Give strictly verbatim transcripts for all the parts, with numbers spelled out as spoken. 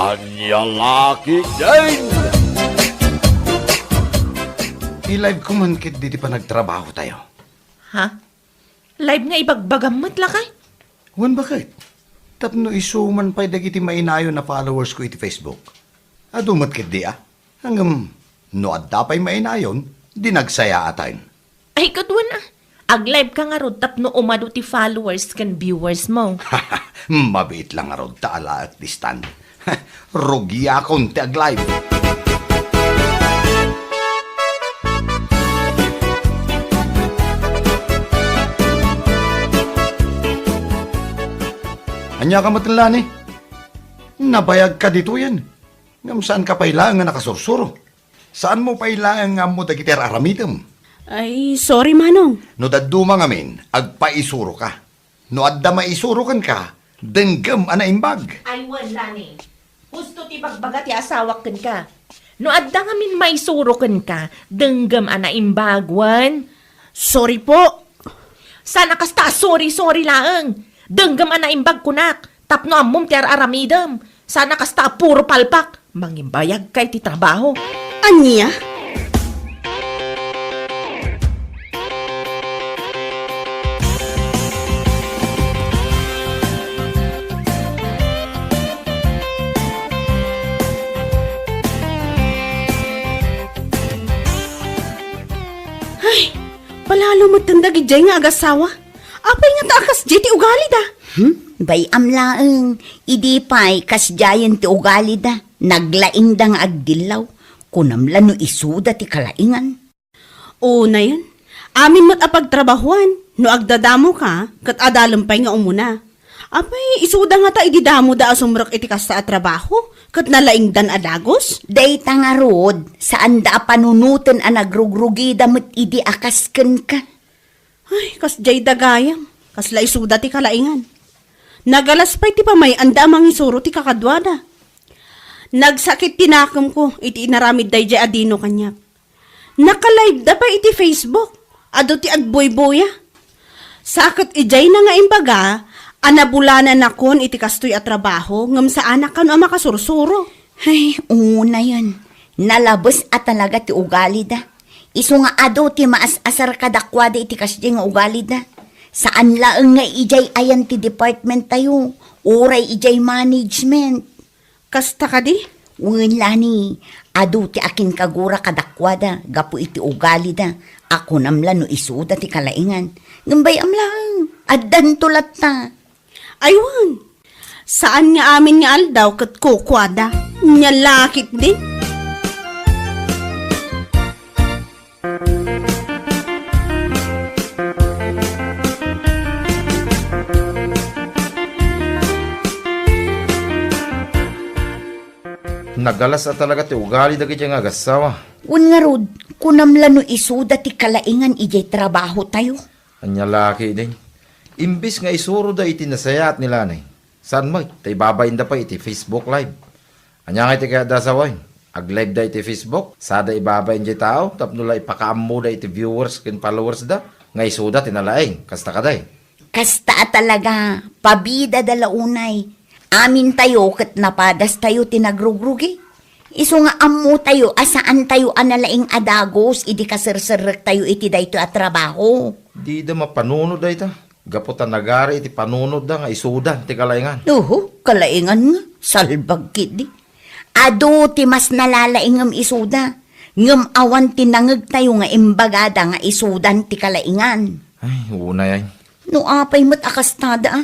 Ania la ketdin? I-live ko man ketdi ti panagtrabaho tayo. Ha? Live nga ibagbagam met, lakay? Wen, baket? Tapno isu man pay dagiti mainayon a followers ko iti Facebook. Adu met ketdi, a? Ngem no adda pay mainayon, di nagsayaatan. Ay, ket wen, a. Ag-live ka ngarud tapno umadu ti followers ken viewers mo. Mabiit la ngarud ta alaek ti stand. Rugiakon ti ag-live. Ania ka met, Lani? Nabayag ka ditoyen. Ngem saan ka pay laeng nga nakasursuro. Saan mo pay laeng nga ammo dagiti ar-aramidem? Ay, sorry, Manong. No dadduma ngamin, agpaisuro ka. No adda maisuro kenka, denggem a naimbag. Ay, wen, Lani. Husto ti bagbaga ti asawak kenka. No adda ngamin maisuro kenka, denggem a naimbag, wen? Sorry po. Saan a kasta a sorry-sorry laeng. Denggem a naimbag kunak. Tapno ammom ti ar-aramidem. Saan a kasta a puro palpak. Mangibayagka iti trabaho. Ania? Ay, palalo metten dagidiay nga agassawa. Apay ngata a kasdiay ti ugalida? Hmm? Bay-am laeng, idi pay kasdiayen ti ugalida, naglaingda nga agdillaw. Kunam la no isuda ti kalaingan. Unayen, amin met a pagtrabahuan, no agdadamoka, ket adalem pay nga umuna. Apay, isuda ngata idi damoda a sumrek iti kasta a trabaho, ket nalaingdan a dagus? Dayta ngarud, saanda a panunoten a nagrugrugida met idi a kas kenka. Ay, kasdiay da gayam. Kasla isuda ti kalaingan. Nagalas pay ti pamay-anda a mangisuro ti kakaduada. Nagsakit ti nakemko iti inaramid daydiay a dino kaniak. Naka-live da pay iti Facebook. Adu ti agbuybuya. Sa ket idiayna nga imbaga a nabulananakon iti kastoy a trabaho ngem saanak kano a makasursuro. Ay, unayen. Nalabes a talaga ti ugalida. Isu nga adu ti maas-asar kadakuada iti kasdiay nga ugalida. Saan laeng nga idiay ayan ti department tayo, uray idiay management. Kasta kadi? Wen, Lani, adu ti akinkagura kadakuada gapu iti ugalida a kunam la no isuda ti kalaingan. Ngem bay-am laeng, addanto latta. Ay wen, saan nga amin nga aldaw ket kukuada. Nia la ketdin? Nagalas a talaga ti ugali dagiti nga agassawa. Wen ngarud, kunam la no isuda ti kalaingan idiay trabaho tayo. Ania la ketdin? Imbes nga isuroda iti nasayaat ni Lani, saan met ta ibabainda pay iti Facebook Live. Ania nga iti kayatda a sawen? Ag-live da iti Facebook, sada ibabain diay tao tapno la ipakaammoda iti viewers ken followers da nga isuda ti nalaing. Kasta kadi? Kasta a talaga, pabidada la unay. Amintayo ket napadastayo ti nagrugrugi. Isu nga ammotayo a saantayo a nalaing a dagus idi kaserserrektayo iti daytoy a trabaho. Dida mapanunot dayta, gapu ta nagari iti panunotda nga isudan ti kalaingan. Uhu, kalaingan nga, salbag ketdi. Adu ti mas nalalaingem isuda, ngem awan ti nangegtayo nga imbagada nga isudan ti kalaingan. Ay, unay ay. No apay met a kastada, a.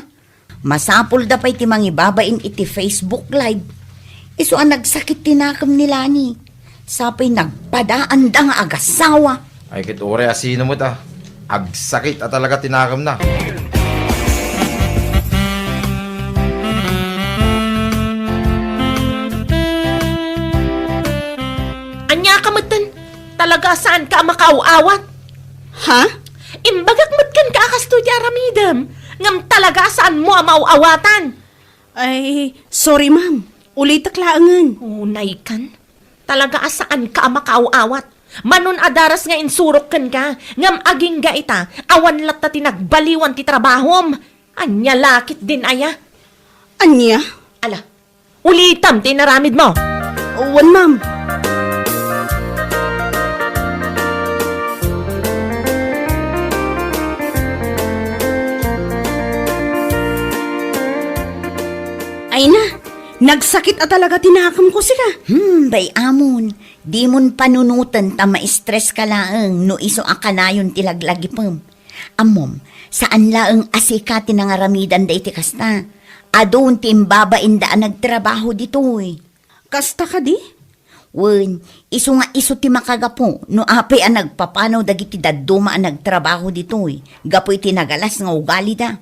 Masapulda pay ti mangibabain iti Facebook Live. Isu a nagsakit ti nakem ni Lani. Sa pay nagpadaanda nga agassawa. Ay, ket uray a sino met a. Agsakit a talaga ti nakemna. Ania ka metten? Talaga a saanka a makaaw-awat? Ha? Imbagak met kenka a kastoy ti aramidem, ngem talaga a saanmo a maaw-awatan. Ay, sorry, ma'am. Ulitek laengen. Unay kan. Talaga a saanka a makaaw-awat. Manon a daras nga insurok kenka, ngem agingga ita, awan latta ti nagbaliwan ti trabahom. Ania la ketdin aya? Ania? Ala, Ulitam ti inaramidmo! Wen, ma'am. Ay na, nagsakit a talaga ti nakemko, sika. Hmm, bay-amon, dimon panunoten ta ma-stress ka laeng no isu a kanayon ti laglagipem. Ammom, saan laeng a sika ti nangaramidan dayta kasta. Adun ti imbabainda a nagtrabaho ditoy. Kasta kadi? Wen, isu nga isu ti makagapu no apay a nagpapanaw dagiti dadduma a nagtrabaho ditoy gapu iti nagalas nga ugalida.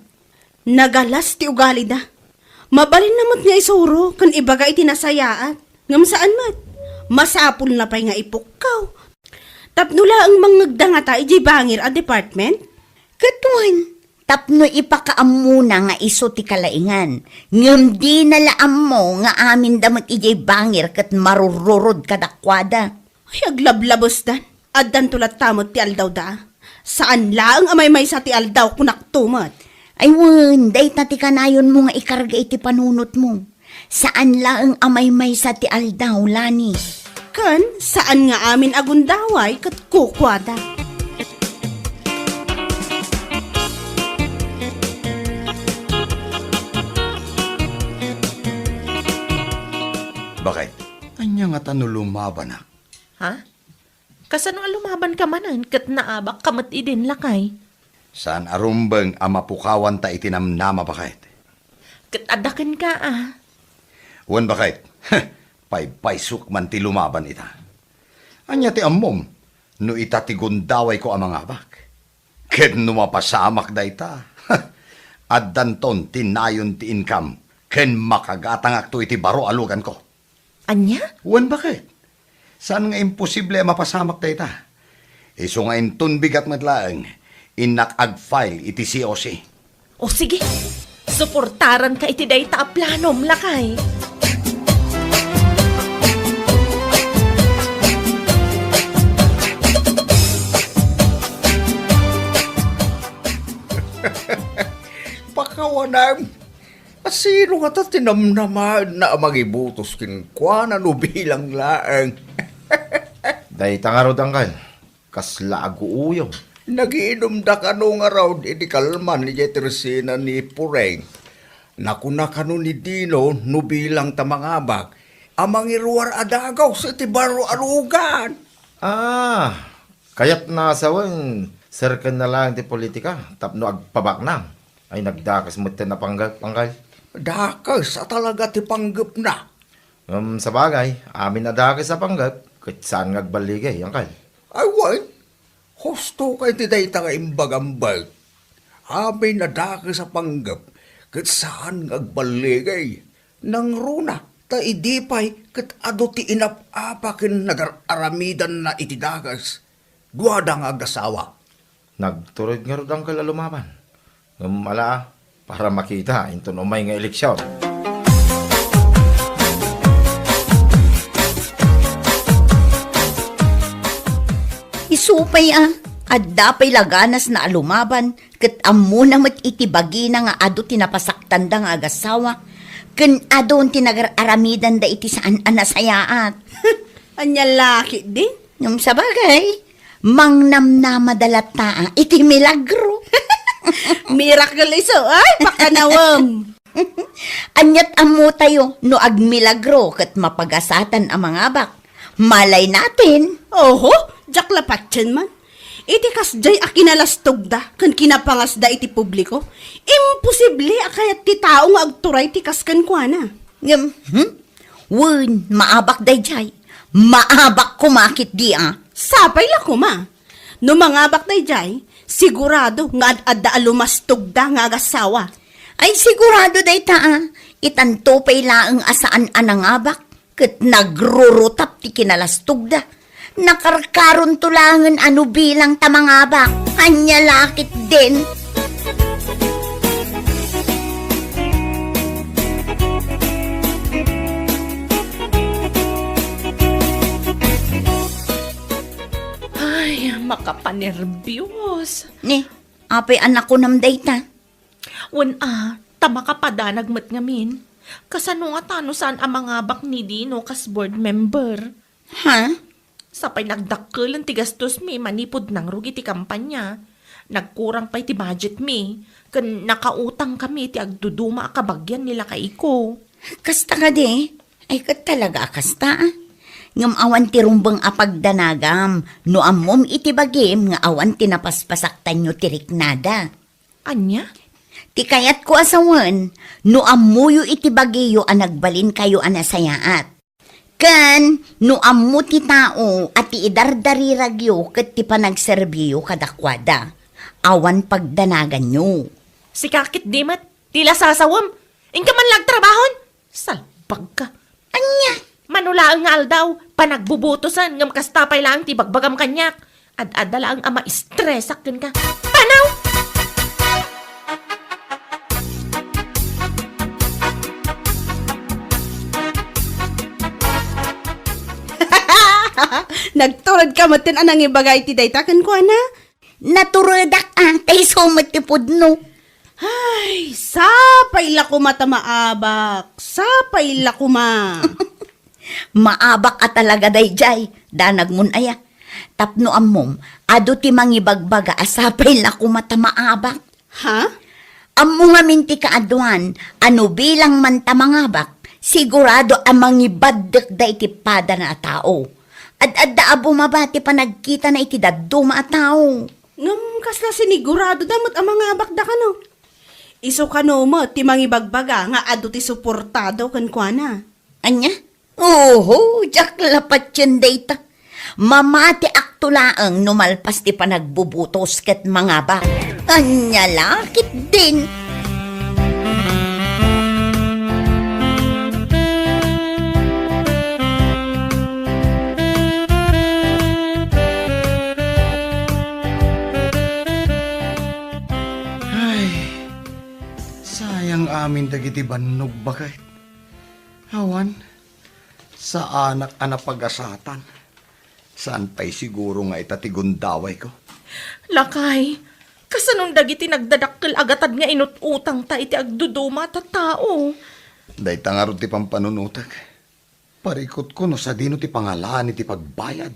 Nagalas ti ugalida. Mabalinna met nga isuro ken ibaga iti nasayaat. Ngem saan met. Masapulna pay nga ipukkaw. Tapno laeng mangngegda ngata idiay bangir a department? Ket wen, tapno ipakaammona nga isu ti kalaingan, ngem dina la ammo nga aminda met idiay bangir ket marururod kadakuada. Ay, aglablabesdan. Addanto latta met ti aldawda. Saan laeng a maymaysa ti aldaw, kunakto met. Ay wen, dayta ti kanayonmo nga ikarga iti panunotmo. Saan laeng a maymaysa ti aldaw, Lani. Ken saan nga amin a gundaway ket kukuada. Bakit? Ania ngata no lumabanak? Ha? Kasano a lumabanka manen ket naabakka met idin, lakay? Saan a rumbeng a mapukawanta iti namnama, baket. Ket adda kenka, a. Wen, baket. Paypaysok man ti lumaban ita. Ania ti ammom no ita ti gundawayko a mangabak? Ket no mapasamak dayta, addanton ti nayon ti income ken makagatangakto iti baro a luganko. Ania? Wen, baket. Saan nga imposible a mapasamak dayta. Isu nga inton bigat met laeng, innak ag-file iti C O C. O sige, suportaranka iti dayta a planom, lakay. Pakawanam. Asino ngata ti namnamaenna a mangibutos kenkuana no bilang laeng? Dayta ngarud, angkel, kasla aguuyong. Nagiinumda kano ngarud iti kalman idiay tersena ni Pureng. Nakuna kano ni Dino no bilang ta mangabak a mangiruar a dagus iti baro a lugan. Ah, kayatna a sawen, serkenna laeng ti politika tapno agpabaknang. Ay, nagdakes metten a panggep, angkel. Dakes a talaga ti panggepna. Ngem sabagay, amin a dakes a panggep, ket saan nga agballigay, angkel. Ay, wen, husto kay ti dayta nga imbagam, Bert. Amin a dakes a panggep, ket saan nga agballigay. Nangruna, ta idi pay ket adu ti inap-apa ken nagar-aramidanna iti dakes. Duada nga agasawa. Nagtured ngarud, angkel, a lumaban. Ngem ala, para makita inton umay nga eleksion. Isu pay a, adda pay la ganasna a lumaban, ket ammona met iti bagina nga adu ti napasaktanda nga agasawa, ken adun ti nagar-aramidanda iti saan a nasayaat. Ania la ketdi? Ngem sabagay, mangnamnamada latta iti milagro. Miracle isu, ay, pakanawem. Ania't ammotayo no agmilagro ket mapagasatan a mangabak? Malay natin. Oho, diak la patien man. Iti kasdiay a kinalastogda ken kinapangasda iti publiko, imposible a kayat ti tao nga agturay ti kas kenkuana. Ngem, hmm? Wen, maabak daydiay. Maabak koma ketdi a. Sapay la koma. No mangabak daydiay, sigurado nga ad-adda a lumastogda nga agasawa. Ay, sigurado dayta a. Itanto pay laeng a saan a nangabak, ket nagrurutap ti kinalastogda. Nakarkaronto laengen a no bilang ta mangabak. Ania la ketdin? Ay, makapanerbios. Ni, apay a nakunam dayta? Wen a, ta makapadanag met ngamin. Kasano nga ta no saan a mangabak ni Dino kas board member? Ha? Sapay nagdakkel ti gastos mi manipud nangrugi ti kampanya. Nagkurang pay ti budget mi, ken nakautang kami ti agduduma a kabagian ni lakaiko. Kasta kadi? Ay, ket talaga a kasta, ah. Ngem awan ti rumbeng a pagdanagam no ammom iti bagim nga awan ti napaspasaktanyo ti riknada. Ania? Ti kayatko a sawen, no ammoyo iti bagiyo a nagbalinkayo a nasayaat. Ken no ammo ti tao a ti idardariragyo ket ti panagserbiyo kadakuada, awan pagdanaganyo. Sika ket di met, ti la sasawem. Inka man la agtrabahon. Salbag ka. Ania? Mano laeng nga aldaw, panagbubutosen, ngem kasta pay laeng ti bagbagam kaniak. Ad-adda laeng a maistresak kenka. Panaw! Nagtured ka metten a nangibaga iti dayta kenkuana? Naturedak a, ta isu met ti pudno. Ay, sapay la koma ta maabak. Sapay la koma. Maabak a talaga dayjay, danagmon aya. Tapno ammom, adu ti mangibagbaga a sapay la koma ta maabak. Ha? Ammo ngamin ti kaaduan a no bilang man ta mangabak, sigurado a mangibaddekda iti padana a tao. Ad-adda a bumaba ti panagkitana iti dadduma a tao. Ngem kasla sinigurado da met a mangabak da kano? Isu kano met ti mangibagbaga nga adu ti suportado kenkuana? Ania? Oho, diak la patien dayta. Mamatiakto laeng no malpas ti panagbubutos ket mangabak. Ania la ketdin? Ay, sayang amin dagiti bannog baket. Awan, saanak a napagasatan. Saan pay siguro nga ita ti gundawayko? Lakay, kasanon dagiti nagdadakkel a gatad nga inut-utangta iti agduduma a tattao? Dayta ngarud ti pampanunotek. Parikutko no sadino ti pangalaan iti pagbayad.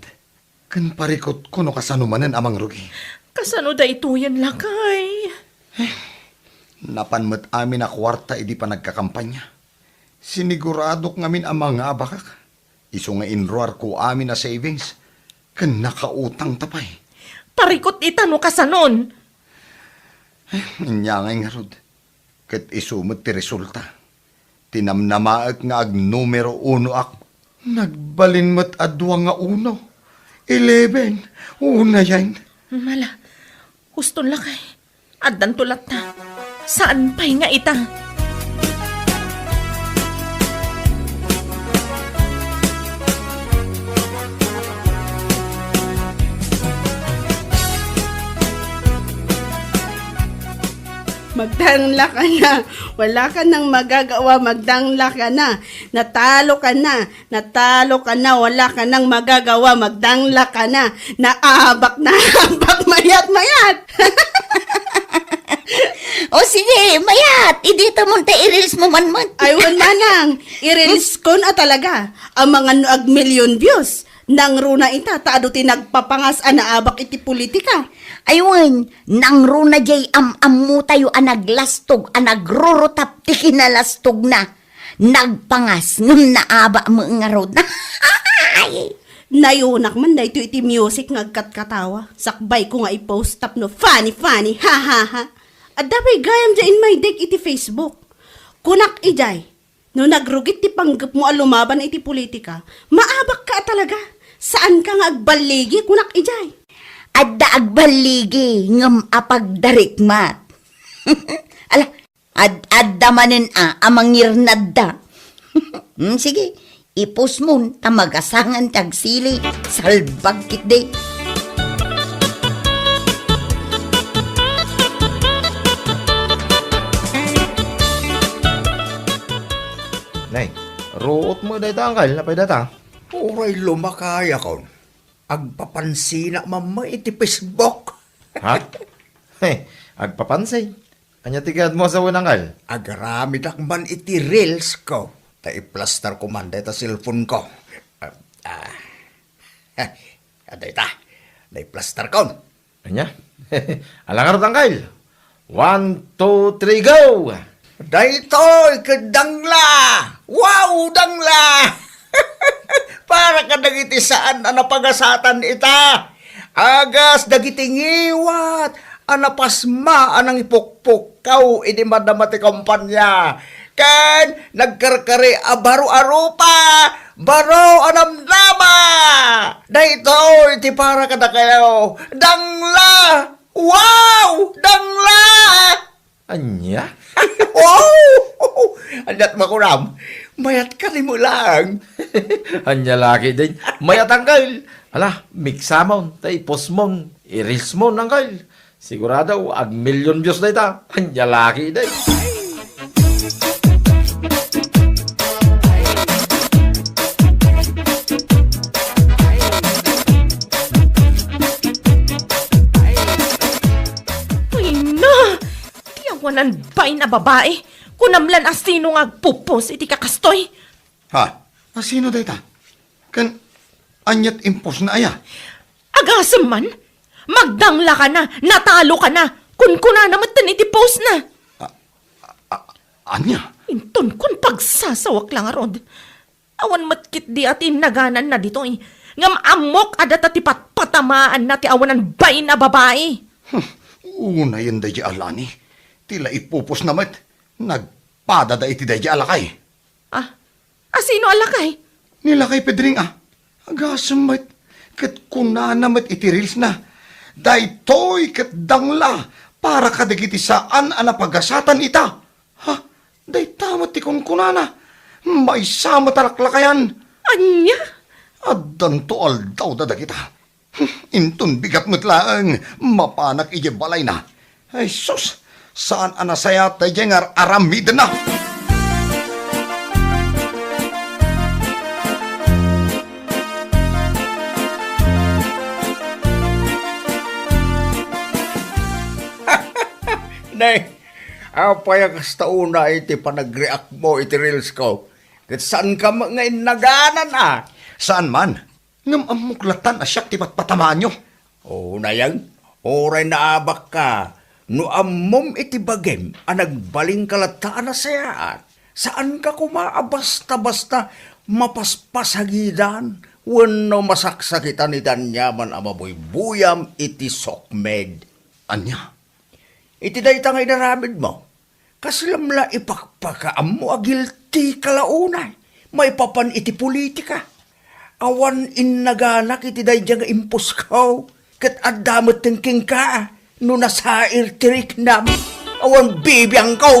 Ken parikutko no kasano manen a mangrugi. Kasano daytoyen, lakay? Eh, napan met amin a kuarta idi panagkakampanya. Siniguradok ngamin a mangabakak. Isu nga inruarko amin a savings. Ken nakautangta pay. Parikut ita no kasanon. Eh, ania ngay ngarud. Ket isu met ti resulta. Tinamnamaek nga agnumero unoak. Nagbalin met a dua nga uno. Eleven. Unayen. Mala, huston lakay. Addanto latta. Saan pay nga ita? Magdangla ka na. Wala ka nang magagawa, magdangla ka na. Natalo ka na. Natalo ka na, wala ka nang magagawa, magdangla ka na. Naabak na, abak, mayat, mayat. O sige, mayat, idita mo ta i-reels mo man man. Ay, wan manang, i-reels ko na talaga. Amangan no ag million views. Nangruna ita, ta adu ti nagpapangas a naabak iti politika. Ay wen, nangruna jay am-ammo tayo a naglastog, a nagrurutap ti kinalastog na. Nagpangas, ngem naabak met ngarud. Ay! Nayunak man daytoy iti music nga agkatkatawa. Sakbay ko nga i-post tapno funny, funny, ha, ha, ha. Adda pay gayam dya in my deck iti Facebook. Kunak ijay, no nagrugit ti panggepmo a lumaban iti politika, maabak ka a talaga. Saan ka nga agballigi, kunak ijay. Adda agballigi, ngem a pagdarikmat. Ala, Ad-adda manen a, a mangirnadda. Hmm, sige, ipusmon, ta magasangan ti agsili, salbag ketdi. Nay, ruot mo dayta, angkel, napay data? Uray lumakayakon. Agpapansinak mamma iti Facebook. Ha? Hey, agpapansin. Ania ti kayatmo a sawen, Angkel? Agaramidak man iti reels ko. Ta iplaster ko man dayta cellphone ko. Ah, ah. Adayta, naiplaster ko. Ania? Ala ngarud, Angkel. One, two, three, go! Daytoy ket dangla! Wow, dangla! Para kadagiti saan a napagasatan ita. Agas dagiti ngiwat a napasma a nangipukpukkaw idi madama ti kompania. Ken nagkarkari a baro a rupa, baro a namnama. Daytoy ti para kadakayo. Dangla! Wow! Dangla! Ania? Wow! Aniat makunam? Mayat ka ni Mulang. Ania laki din? Mayat, Angkel. Ala, miksamon, ta ipostmon, i-reelsmon, Angkel. Sigurado, ag-million views dayta. Ania laki din? Ay na! Ti awanan bain a babai, kunam lan a sino nga agpupos iti kakastoy? Ha? A sino dayta? Ken aniat impostna aya? Agasem man, magdanglakana, natalokana, kunkunana metten iti postna. A, a, a, ania? Inton kun pagsasawak la ngarud. Awan met ketdi a ti innagananna ditoy. Ngem ammok a data ti patpatamaanna ti awanan bain a babai. Hmm, unayen daydi a Lani. Ti la ipupos na met. Nagpadada iti daydi a lakay. Ah, a sino a lakay? Ni lakay Pedring a. Agasem met. Ket kunana met iti reels na, "Daytoy ket dangla para kadagiti saan a napagasatan ita." Ha? Dayta met ti kunkunana. Maysa met a laklakayan. Ania? Addanto aldawda dagita. Inton bigat met laeng, mapanak idiay balayna. Ay sus, saan a nasayaat daydiay nga ar-aramidenna. Nay, apay a kasta unay ti panagreact mo iti reels ko? Ket saanka met nga innaganan a? Saan man. Ngem ammok latan a siak ti patpatamaanyo. O, nayang, uray naabakka, no ammom iti bagim a nagbalinka latta a nasayaat, saanka koma a basta-basta mapaspasagidan wenno masaksakitan iti aniaman a mabuybuyam iti sokmed. Ania? Iti dayta nga inaramidmo, kaslam la ipakpakaammo a guilty ka la unay maipapan iti politika. Awan innaganak iti daydiay nga imposko, ket adda metten kenka no nasair ti riknam. Awan bibiangko.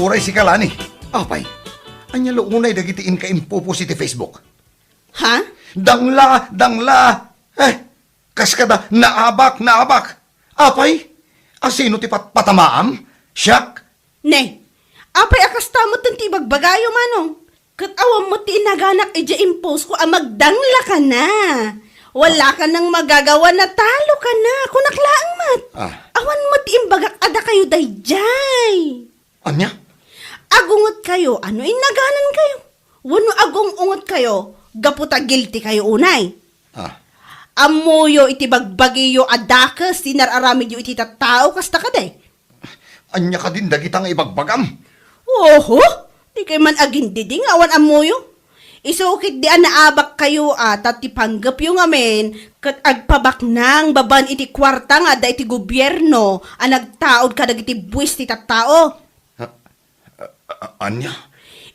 Uray sika, Lani. Apay, ania la unay dagiti inka impupos iti Facebook? Ha? Dangla, dangla! Eh, kas kada naabak, naabak! Apay, a sino ti patpatamaam? Siak? Ne, apay a kasta met ti ibagbagayo, Manong? Ket awan met ti inaganak idiay impostko a magdanglakana. Wala kanang magagawa, natalokana. Kunak laeng met. Ah. Awan met ti imbagak a dakayo daydiay. Ania? Agungetkayo a no innaganankayo wenno agung-ungetkayo gapu ta guilty kayo unay. Ah. Ammoyo iti bagbagiyo a dakes ti inar-aramidyo iti tattao, kasta kadi? Ania kadin dagita nga ibagbagam? Oho, dikay man agindidi nga awan ammoyo. Isu ketdi a naabakkayo a ta ti panggepyo ngamin ket agpabaknang babaen iti kuarta nga adda iti gobierno a nagtaud kadagiti buis ti tattao. A-, a-, ania?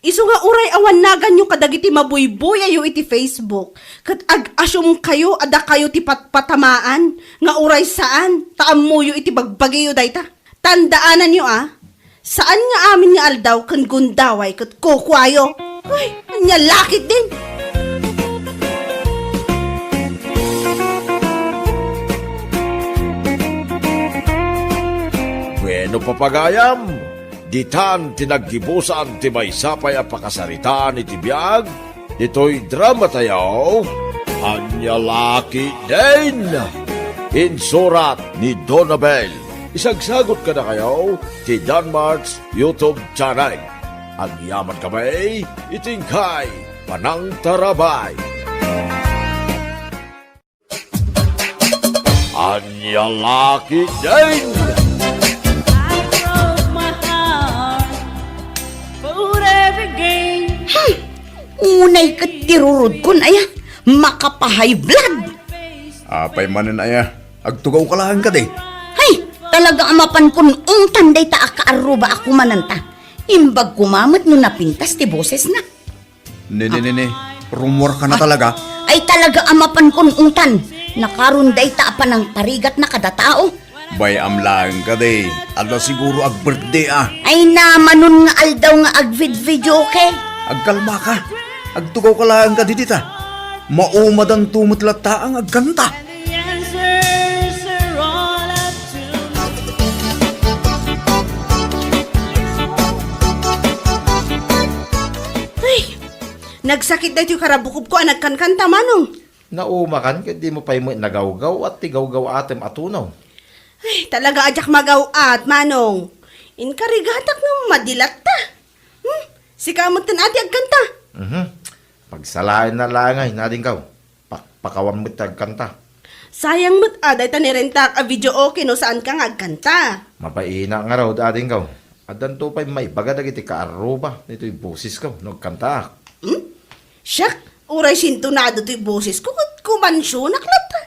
Isu nga uray awan naganyo kadagiti mabuybuyayo iti Facebook, ket ag-assume kayo a dakayo ti patpatamaan nga uray saan ta ammoyo iti bagbagiyo dayta. Tandaananyo a, saan nga amin nga aldaw ken gundaway ket kukuayo. Ay, ania la ketdin? Bueno, papagayam, Ditan ti naggibusan ti maysa pay a pakasaritaan iti biag ditoy drama tayo, Ania La Ketdin! Insurat ni Donabel. Isagsagot kadakayo ti Danmart's YouTube channel. Agyaman kami iti inkay panangtarabay. Ania La Ketdin! I broke my heart for every game. Hmm. Unay ket ti rurodkon, aya. Makapa-high blood. Apay manen, aya? Agtugawka laeng kadi? Hay, talaga a mapankon ungtan dayta a kaarruba a kumananta. Imbag koma met no napintas ti bosesna. Ne, ne, ne, ne. Rumuarka na talaga? Ay, talaga a mapankon ungtan. Nakaron dayta a panangparigatna kada tao. Bay-am laeng kadi. Adda siguro ag-birthday a. Ay, namanon nga aldaw nga agvid-videoke. Agkalmaka. Agtugawka laeng kadi dita. Maumadanto met latta nga agkanta. Ay, nagsakit daytoy karabukobko a nagkankanta, Manong. Naumakan ket dimo pay met nagawgaw-at ti gawgaw-atem a tunaw. Ay, talaga a diak magaw-at, Manong. Inkarigatak nga madi latta. Hmm? Sika met ten a ti agkanta. Mhm. Pagsalaenna laeng ay, nadingkaw. Pakpakawan met ti agkanta. Sayang met a dayta nirentak a videoke no saanka nga agkanta. Mabainak ngarud, adingkaw. Addanto pay maibaga dagiti kaarruba ditoy bosesko no agkantaak. Hmm? Siak, uray sintonado toy bosesko ket kumansionak latta.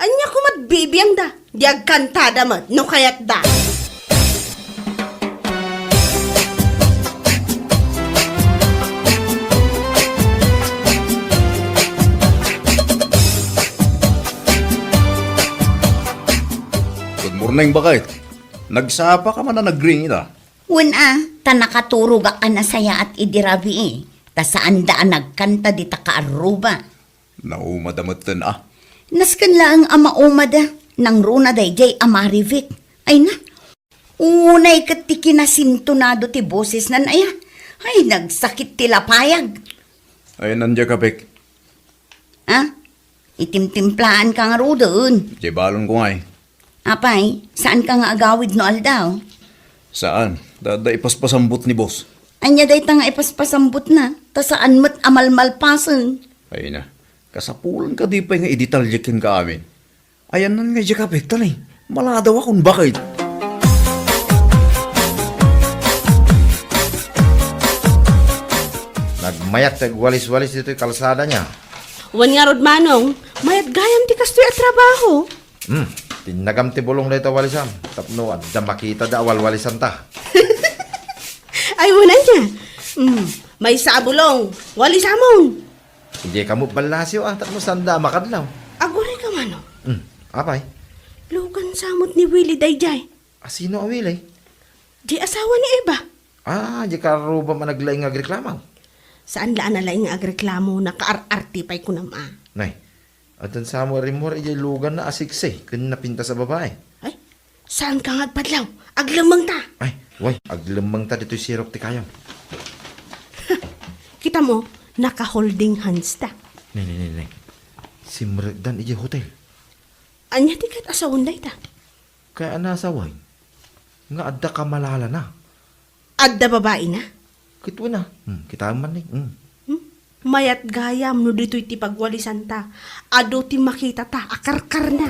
Ania koma't bibiangda? Di agkantada met no kayatda. Good morning, baket. Nagsapaka man a nagring ita? Wen a, ta nakaturogak a nasayaat idi rabii, ta saanda a nagkanta dita kaarruba. Naumada metten a. Nasken laeng a maumada, nangruna daydiay a Marivic. Ay na, unay ket ti kinasintonado ti bosesnan aya. Ay, nagsakit ti lapayag. Ay, nandiay kapek. Ha? Itimtimplaanka ngaruden. Diay balonko ngay. Apay, saanka nga agawid no aldaw? Saan. Da, da ipaspasambot ni boss. Ania dayta nga ipaspasambotna? Ta saan met a malmalpasen. Ay na. Kasapulan kadi pay nga idetalye kenka amin. Ayanna ngay diay kapek, ta ni, maladaw a kun bakit. Nagmayat ti agwalis-walis ditoy kalsada nia. Wen ngarud, Manong, mayat gayam ti kastoy a trabaho. Hmm, tinnagam ti bulong dayta walisam, tapno adda makitada a walwalisanta. Ay, wen ania. Hmm, maysa a bulong, walisamon. Idiay kamo ballasyo, a, tapno saanda a makadlaw. Agurayka, Manong. Hmm, apay? Lugan sa met ni Willie daydiay. A, sino a Willie? Di asawa ni Eva. A, di kaarrubam a naglaing nga agreklamo. Saan la a nalaing nga agreklamo, nakaar-arte pay kunam a. Nay, addan sa met a rimmuar idiay luganna a siksi ken napintas a babai. Ay, saanka nga agpadlaw? Aglemmengta. Ay, way, aglemmengta ditoy sirok ti kayam. Kitamo, naka-holding hands ta. Ne, ne, ne, ne. Simrekdan idiay hotel. Ania ti ket asawen dayta? Kayat a nasawen nga adda kamalalana. Adda babaina? Ket wen a. Hmm, kitaem man ni. Hmm. Hmm? Mayat gayam no ditoy ti pagwalisanta. Adu ti makitata a karkarna.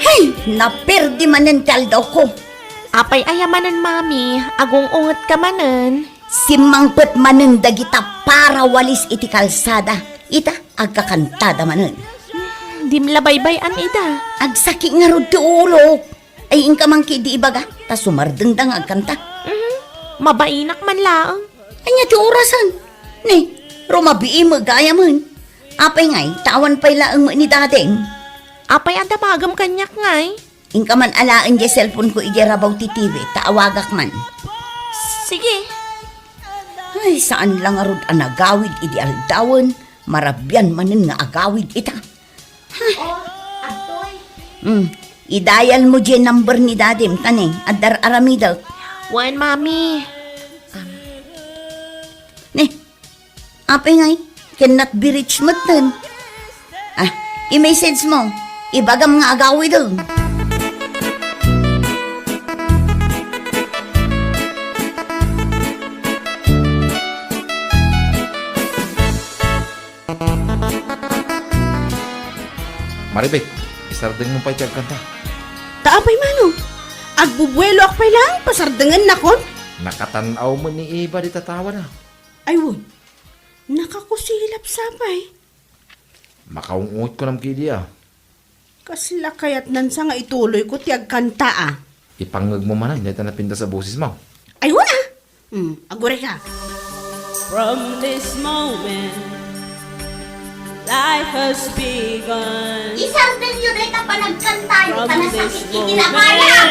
Hey! Naperdi manen ti aldawko. Apay aya manen, Mami? Agung-ungetka manen? Simmangpet manen dagita para walis iti kalsada. Ita, agkakantada manen. Hmm, dim la baybay-an ida. Agsakit ngarud ti ulok. Ay, inka man ketdi ibaga, ta sumardengda nga agkanta. Mhm. Mabainak man laeng. Ania ti orasen? Ni, rumabii met gayamen. Apay ngay, ta awan pay laeng met ni Dadeng. Apay a damagem kaniak ngay? Inka man alaen diay cellphone ko idiay rabaw ti T V, ta awagak man. Sige. Ay, saan la ngarud a nagawid idi aldawen, marabian manen nga agawid ita. Oh, Atoy. Hmm, idayal mo diay number ni Dadim, ta ne, adda ar-aramidek. Wen, Mami. Ne, apay ngay, cannot be reached metten. Ah, i-message mo. Ibagam nga agawiden. Maribek, isardeng mo pay ti agkanta. Ta apay mano? Agbubueloak pay laeng, pasardengennakon? Nakatan-aw met ni Eva di tatawana. Ay, wen. Nakakusilap sa pay. Makaung-ot ko nam kidi, a. Kasla kayatnan sa nga ituloy ko ti agkanta, a. Ipangngeg mo manen, dayta napintas a boses mo. Ay, wen, a. Hmm, agurayka. From this moment, life has begun. Isardenyo dayta panagkantayo, ta nasakit iti lapayag.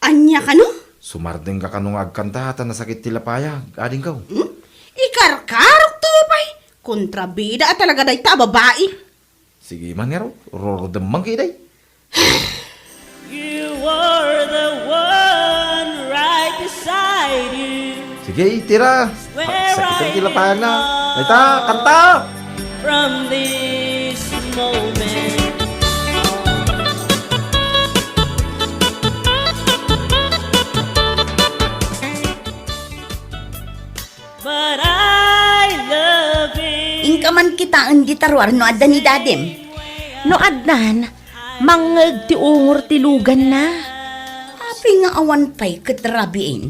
Ania kano? Sumardengka kano nga agkanta ta nasakit ti lapayag, adingko? Hmm? Ikarkarokto pay. Kontrabida a talaga dayta a babai. Sige man ngarud, rurudem man kidi. You are the one right beside you. Sige, tira. Sakit ti lapayagna. Dayta, kanta! From this moment. But I love it. Inka man kitaen dita ruar no adda ni Dadim. No addan, mangngeg ti ungor ti luganna. Apay nga awan pay ket rabiin?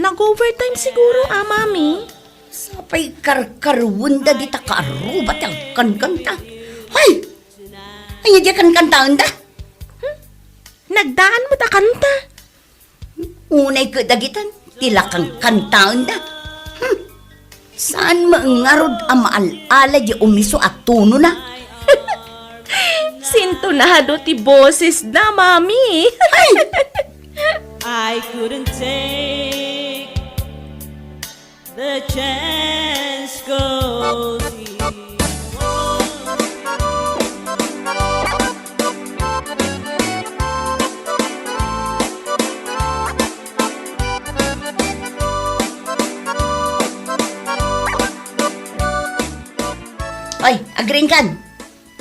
Nag-overtime siguro, a, Mami. Sapay karkarwenda dita kaaruba ti agkankanta. Hay! Ania diay kankantaenda? Hmm? Nagdaan met a kanta. Unay ket dagitan, ti la kankantaenda. Hmm. Saan met ngarud a maal-ala diay umiso a tonona? Sintonado ti bosesna, Mami. Ay! I couldn't take the chance 'cause he won't. Oy, agriingkan.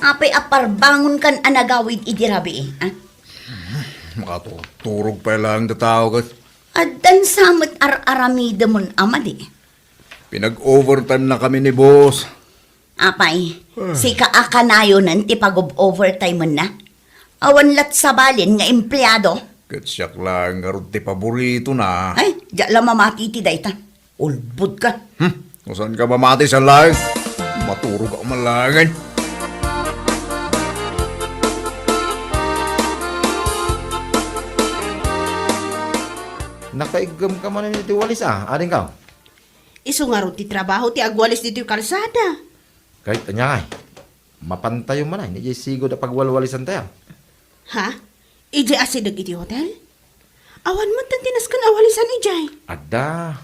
Apay a parbangonkan a nagawid idi rabii, a? Makaturturog pay laeng ti tao ket. Addan sa met ar-aramidem a madi. Pinag-overtime na kami ni boss. Apay, ah, sika a kanayonen ti pag-overtime na? Awan lat sabalen nga empleado. Ket siak laeng ngarud ti paboritona. Ay, diak la mamati iti dayta. Ulbodka. Hmm, no saanka mamati sa laeng? Maturogak man laengen. Nakaiggemka manen iti walis, a, adingko? Isu ngarud ti trabaho ti agwalis ditoy kalsada. Ket ania ngay, mapantayo manen idiay sigud a pagwalwalisantayo. Ha? Idiay asideg iti hotel? Awan met ti nasken a walisan idiay. Adda.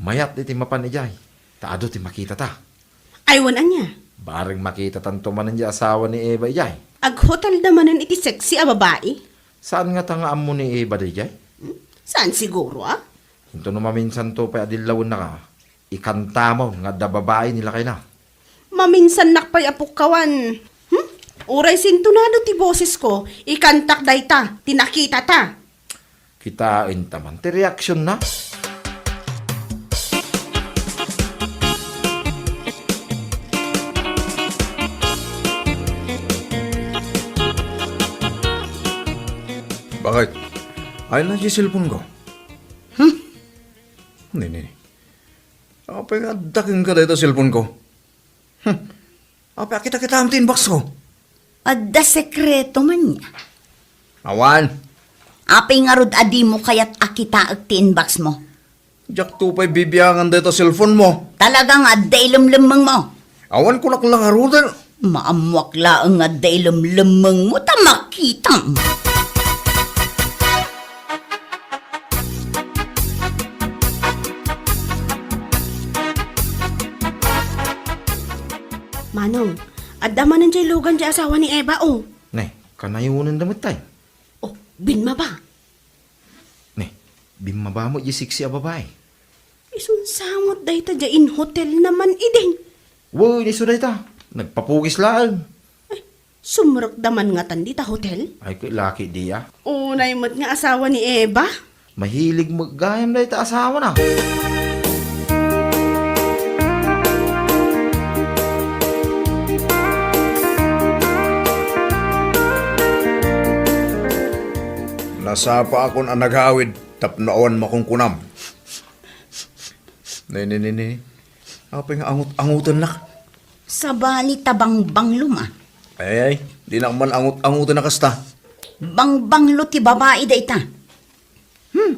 Mayat iti mapan idiay. Ta adu ti makitata. Ay, wen ania? Bareng makitatanto manen diay asawa ni Eva idiay. Aghotelda manen iti sexy a babai? Saan ngata nga ammo ni Eva daydiay? Hmm? Saan siguro, a? Intono maminsanto pay a dillawennaka, ikantamon nga adda babai ni lakayna. Maminsannak pay a pukkawan. Hmm? Uray sintonado ti bosesko, ikantak dayta ti nakitata. Kitaenta man ti reaksionna. Bakit? Ay na ti cellphone ko. Hmm? Nini. Apay nga adda kenka dayta cellphone ko? Hmm. Apay a kita-kitaem ti inbox ko? Adda sekreto man nia? Awan. Apay ngarud a dimo kayat a kitaek ti inbox mo? Diakto pay bibiangan dayta cellphone mo. Talaga nga adda ilemlemmeng mo? Awan ko naklangaruden. Maammoak laeng nga adda ilemlemmeng mo ta makitam. Ano? Adda manen jay lugan jay asawa ni Eva, o. Ne, kanayonen da met tay. O, binmaba. Ne, binmaba met jay sexy a babai. Isun sa met dayta jay in hotel naman idi. Wen, isu dayta. Nagpapugis laeng. Sumrekda man ngatan dita hotel? Ay, ket laki diay. Unay met nga asawa ni Eva? Mahilig met gayam dayta asawana. Nasapaakon a nagawid tapno awan makunkunam. Ne, ne, ne, ne. Apay nga angut-angutennak? Sabali ta bangbanglom a. Ay, ay, dinak man angut-angoten a kasta. Bangbanglo ti babai dayta. Hmm.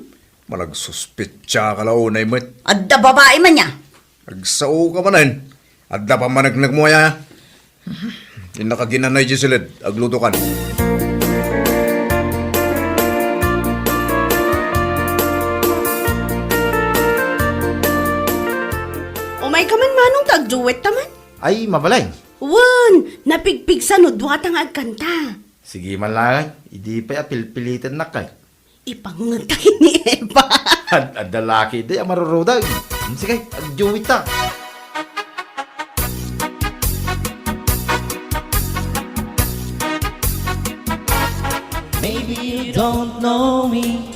Managsuspetsa ka la unay met. Adda babai man ya. Agsao ka manen. Adda pammaneknek mo aya. Innaka ginanay, Jocelyn, agluto kan. Umay ka man, Manong, ta agduet ta man. Ay, mabalay. Wen, napigpigsa no dua ta nga agkanta. Sige man laeng, idi pay a pilpilitennak kay. Ipangngeg ta ken ni Eva. Ad-, adda laki di a marurudeg. Hmm, sige, agduet ta. Maybe you don't know me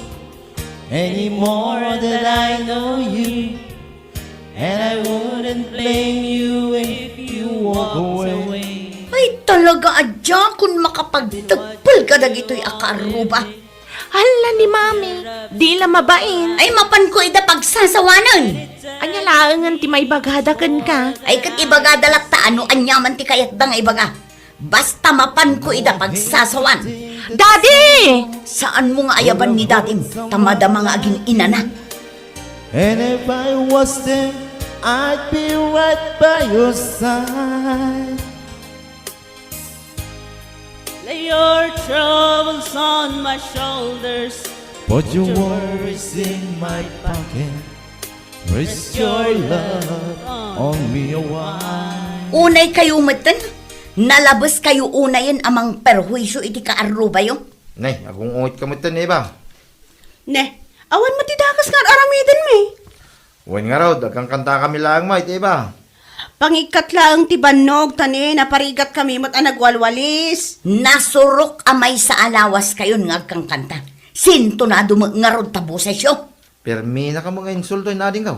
any more than I know you. And I wouldn't blame you if you walked away. Ay, talaga, adda kun makapagtagpel kadagitoy a kaarruba. Hala ni Mami, di la mabain. Ay, mapanko ida pagsasawanen. Ania laengen ti maibagada kenka? Ay, ket ibagada latta no aniaman ti kayatda nga ibaga. Basta mapanko ida pagsasawan. Daddy! Saanmo nga ayaban ni dadim, ta madama nga agin-inana. And if I was them, I'd be right by your side. Lay your troubles on my shoulders. Put your worries in my pocket. Rest your love on me a while. Unay kayo metten, nalabes kayo unayen a mangperhuisyo iti kaarrubayo. Ne, agung-ungit ka metten, Eva. Ne, awan met ti dakes nga ar-aramiden mi. Wen ngarud, agkankanta kami laeng met, Eva. Pangikkat laeng ti bannog, ta ne, naparigat kami met a nagwalwalis. Nasurok a maysa a lawas kayon nga agkankanta. Sintonado met ngarud ta bosesyo. Permi na kamo nga insulto, adingko.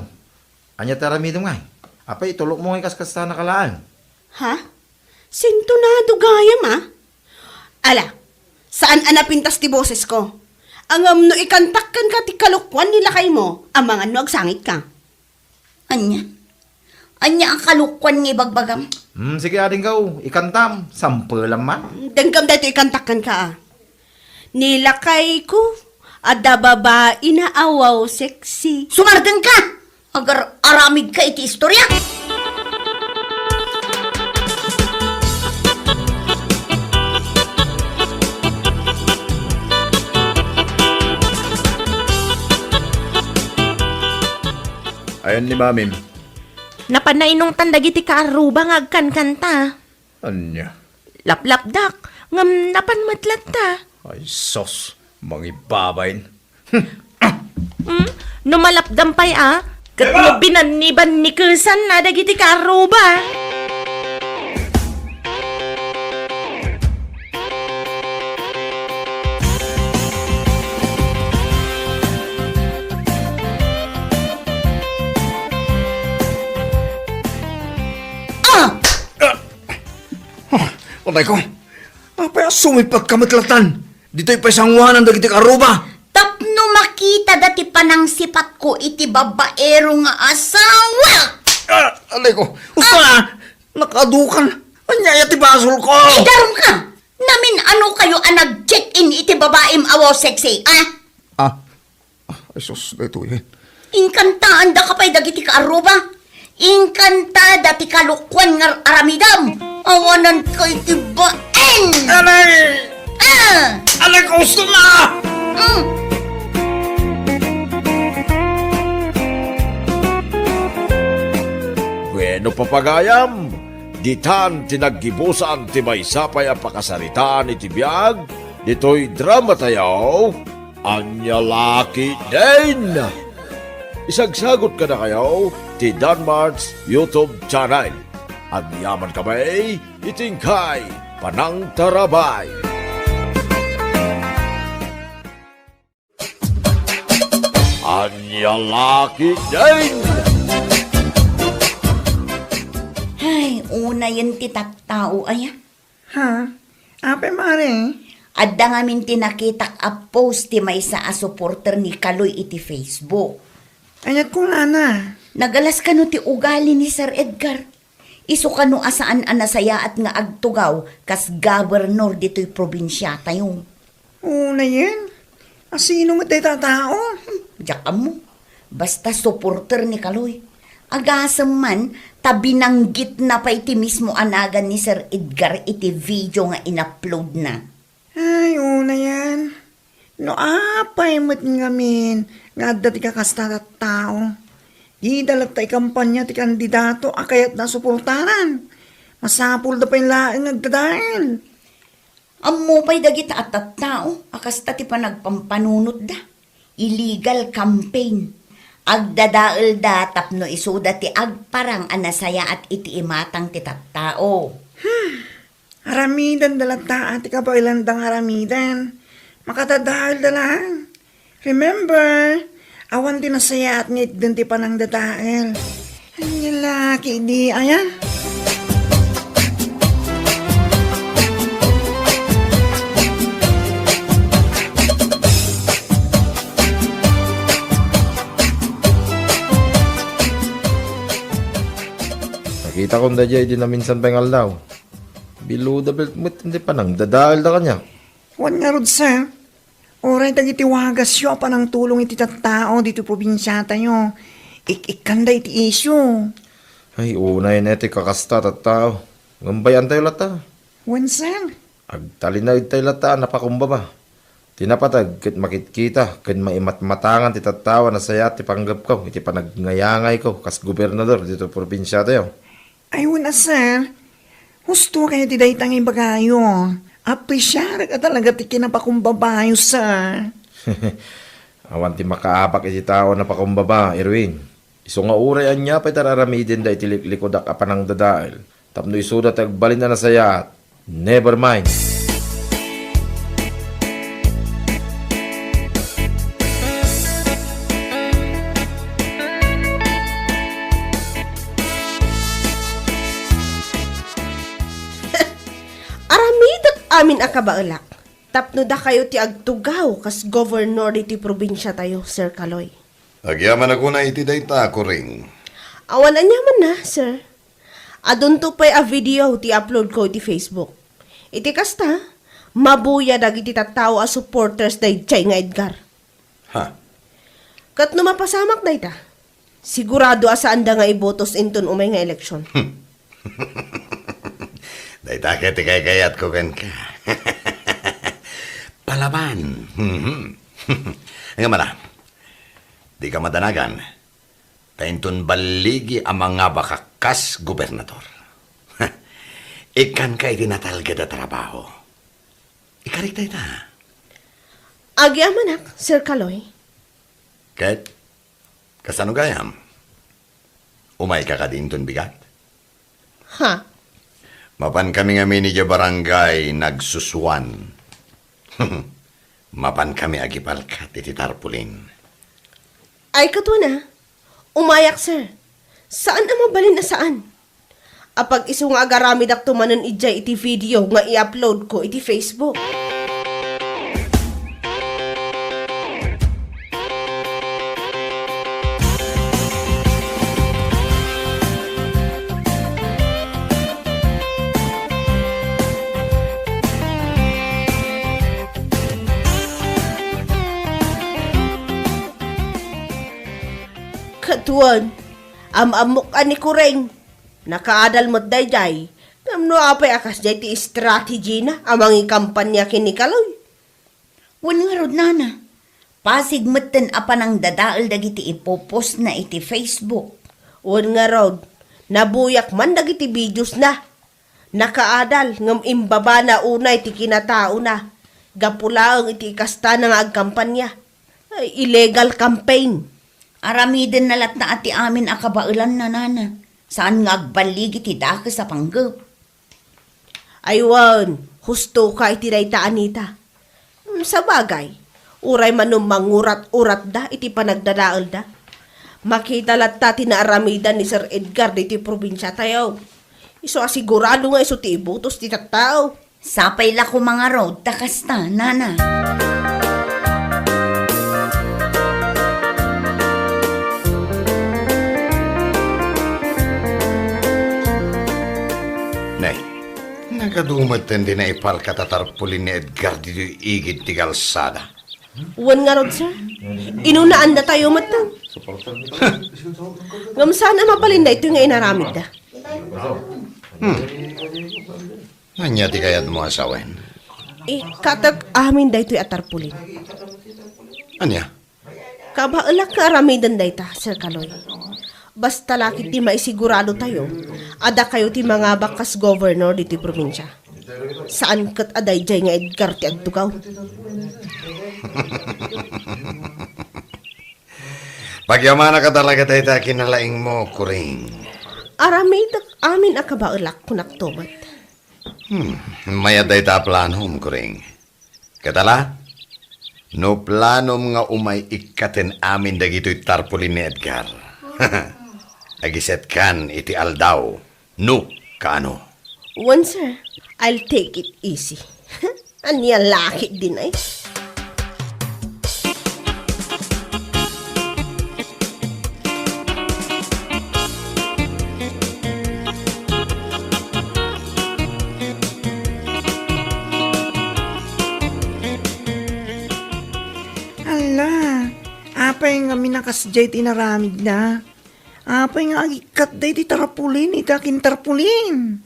Ania ti aramidem ngay? Apay, itulokmo ngay kaskasana ka laeng? Ha? Sintonado gayam, a? Ala, saan a napintas ti bosesko. Ngem no ikantak kenka ti kalokuan ni lakaymo, amangan no agsangitka. Ania? Ania a kalokuan nga ibagbagam? Hmm, sige, adingko, ikantam. Sampelam man. Dengkem daytoy ikantak kenka, a. Ni lakayko, adda babaina a wow sexy. Sumardengka! Agar-aramidka iti istorya. Ayan ni Mamim. Napan nainungtan dagiti kaarruba nga agkankanta. Ania? Laplapdak, ngem napan met latta. Ay, sus, mangibabain. Hmm? No malapdam pay a, ket no binannibannikesan na dagiti kaarruba. Ah! Ah! Oh, anay ko. Apay a sumipatka met latan? Ditoy pay sangoanan dagiti kaarruba. Tapno makitada ti panangsipatko iti babaero nga asawa. Ah, anay ko. Usta, ah! Nakadukan. Ania aya ti basolko? Idarum ka! Namin-ano kayo a nag-check-in iti babaim a wow sexy, ah? Ah, Ah, ay sus, daytoy. Inkantaanda ka pay dagiti kaarruba. Inkantada ti kalokuan nga aramidam. Awanan ka iti bain. Anay! Ah! Anay, gusto na! Mm. Bueno, papagayam, Ditan ti naggibusan ti maysa pay a pakasaritaan iti biag ditoy dramatayo, Ania La Ketdin! Isagsagut kadakayo ti Danmart's YouTube channel. Agyamankami iti inkay panangtarabay. Ania La Ketdin! Ay, unayen ti tattao, aya. Ha? Apay, Mare? Adda ngamin ti nakitak a post ti maysa a supporter ni Kaloy iti Facebook. Ania kunana? Nagalas kano ti ugali ni Sir Edgar. Isu kano a saan a nasayaat nga agtugaw kas gobernador ditoy probinsiatayo. Unayen? A sino met dayta a tao? Diak ammo. Basta supporter ni Kaloy. Agasem man, ta binanggitna pay ti mismo a nagan ni Sir Edgar iti video nga in-uploadna. Ay, unayen. No apay met ngamin nga adda ti kakasta a tattao, dida latta ikampania ti kandidato a kayatna a suportaran. Masapulda pay laeng nga agdadael. Ammo pay dagita a tattao a kasta ti panagpampanunotda. Illegal campaign. Agdadaelda tapno isuda ti agparang a nasayaat iti imatang ti tattao. Aramidenda latta ti kabaelanda nga aramiden. Makadadaelda laeng. Remember, awan ti nasayaat nga itden ti panangdadael. Ania La Ketdin, aya? Nakitakon daydiay idi naminsan pay nga aldaw. Biluda met ti panangdadaelda kaniak. Wen ngarud, sir, uray dagiti wagasyo a panangtulong iti tattao ditoy probinsiatayo, ik-ikkanda iti isyu. Ay, unayen ti kakasta a tattao. Ngem bay-antayo latta. Wen, sir. Agtalinaedtayo latta a napakumbaba. Ti napateg ket makitkita ken maimatmatangan ti tattao a nasayaat ti panggepko iti panagnayangayko kas gobernador ditoy probinsiatayo. Ay, wen a, sir. Husto kayo ti dayta nga ibagayo. Apresiarek a talaga ti kinapakumbabayo, sir. Awan ti makaabak iti tao a napakumbaba, Erwin. Isu nga uray ania pay ti ar-aramidenda iti liklikudak a panangdadael tapno isuda ti agbalin a nasayaat. Never mind. Aramidek amin a kabaelak tapno dakayo ti agtugaw kas gobernador ditoy probinsiatayo, Sir Kaloy. Agyamanak unay iti dayta, Kuring. Awan aniamanna, sir. Adunto pay a video ti upload ko iti Facebook. Iti kasta, mabuya dagiti tattao a supporters daydiay nga Edgar. Ha? Ket no mapasamak dayta, sigurado a saanda nga ibotos inton umay nga eleksyon. Dayta ket ti kaykayatko kenka. Palaban. Ngem ala, dika madanagan, ta inton balligi a mangabaka kas gobernador, ikkanka iti natalged a trabaho. Ikarik dayta. Agyamanak, Sir Kaloy. Ket, kasano gayam? Umayka kadi inton bigat? Ha? Mapankami ngamin idiay barangay Nagsusuan. Mapankami agipalkat iti tarpulin. Ay, katuana. Umayak, sir. Saan a mabalin a saan. Apag-isu nga agaramidakto manen idiay iti video nga i-upload ko iti Facebook. Katuan, am-ammok a ni Kureng. Nakaadal met daydiay. Ngem no apay a kasdiay ti strategy na a mangikampanya ken ni Kaloy? Wen ngarud, nana, pasig metten a panangdadael dagiti ipopost na iti Facebook. Wen ngarud, nabuyak man dagiti videos na. Nakaadal ngem imbabana unay ti kinataona gapu laeng iti ikastana nga agkampania. Ay, illegal campaign. Aramidenna latta ti amin a kabaelanna, nana. Saan nga agballig iti dakes a panggep. Ay wen, husto ka iti dayta, Anita. Hmm, sabagay, uray manen mangurat-uratda iti panagdadaelda, makita latta ti naaramidan ni Sir Edgar ditoy probinsiatayo. Isu a sigurado nga isu ti ibotos ti tattao. Sapay la koma ngarud ta kasta, nana. Nay, nagadu metten ti naiparkat a tarpaulin ni Edgar ditoy igid ti kalsada. Wen ngarud, sir. Inunaandatayo metten. Ngem saan a mabalin daytoy nga inaramidda. Hmm. Ania ti kayatmo a sawen? Ikkatek amin daytoy a tarpaulin. Ania? Kabaelak nga aramiden dayta, Sir Kaloy. Basta la ketdi maisiguradotayo a dakayo ti mangabak kas governor ditoy probinsia. Saan ket a daydiay nga Edgar ti agtugaw. Pagyamanak a talaga dayta a kinalaingmo, Kuring. Aramidek amin a kabaelak, kunakto met. Hmm, mayat dayta a planom, Kuring. Ket ala, no planom nga umay ikkaten amin dagitoy tarpaulin ni Edgar, agisetkan iti aldaw, no kaano. Wen, sir, I'll take it easy. Ania la ketdin ay? Ala, apay ngamin a kasdiay ti inaramidna? Apay nga agikkatda iti tarpaulin ita ken tarpaulin?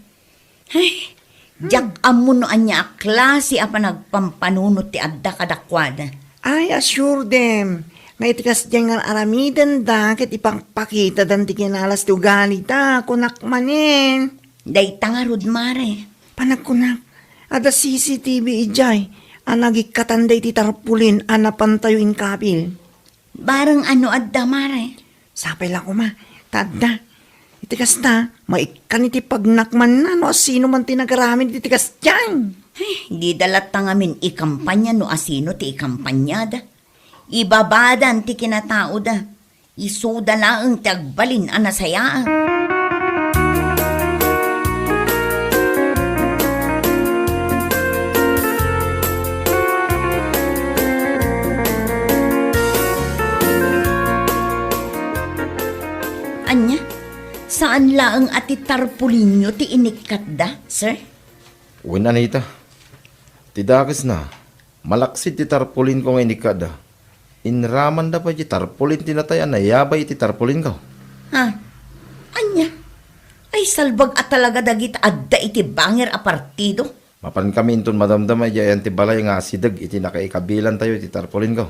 Ay, diak ammo no ania a klase a panagpampanunot ti adda kadakuada. I assure them nga iti kasdiay nga aramidenda ket ipakpakitadan ti kinalas ti ugalida, kunak manen. Dayta ngarud, mare. Panagkunak, adda C C T V idiay a nagikkatanda iti tarpaulin a napantayo inkabil. Bareng no adda, mare. Sapay la koma, ta adda. Iti kasta, maikkan iti pagnakmanna no asino man ti nagaramid iti kasdiay. Ay, dida latta ngamin ikampania no asino ti ikampaniada. Ibabadan ti kinataoda. Isuda laeng ti agbalin a nasayaat. Ania? Saan laeng a ti tarpulinyo ti inikkatda, sir? Wen, Anita. Ti dakesna, malaksid ti tarpulinko nga inikkatda. Inramanda pay ti tarpulin ti natay a nayabay iti tarpulinko. Ha? Ania? Ay, salbag a talaga dagita adda iti bangir a partido. Mapankami inton madamdama idiay ayan ti balay nga asideg iti nakaikabilantayo iti tarpulinko.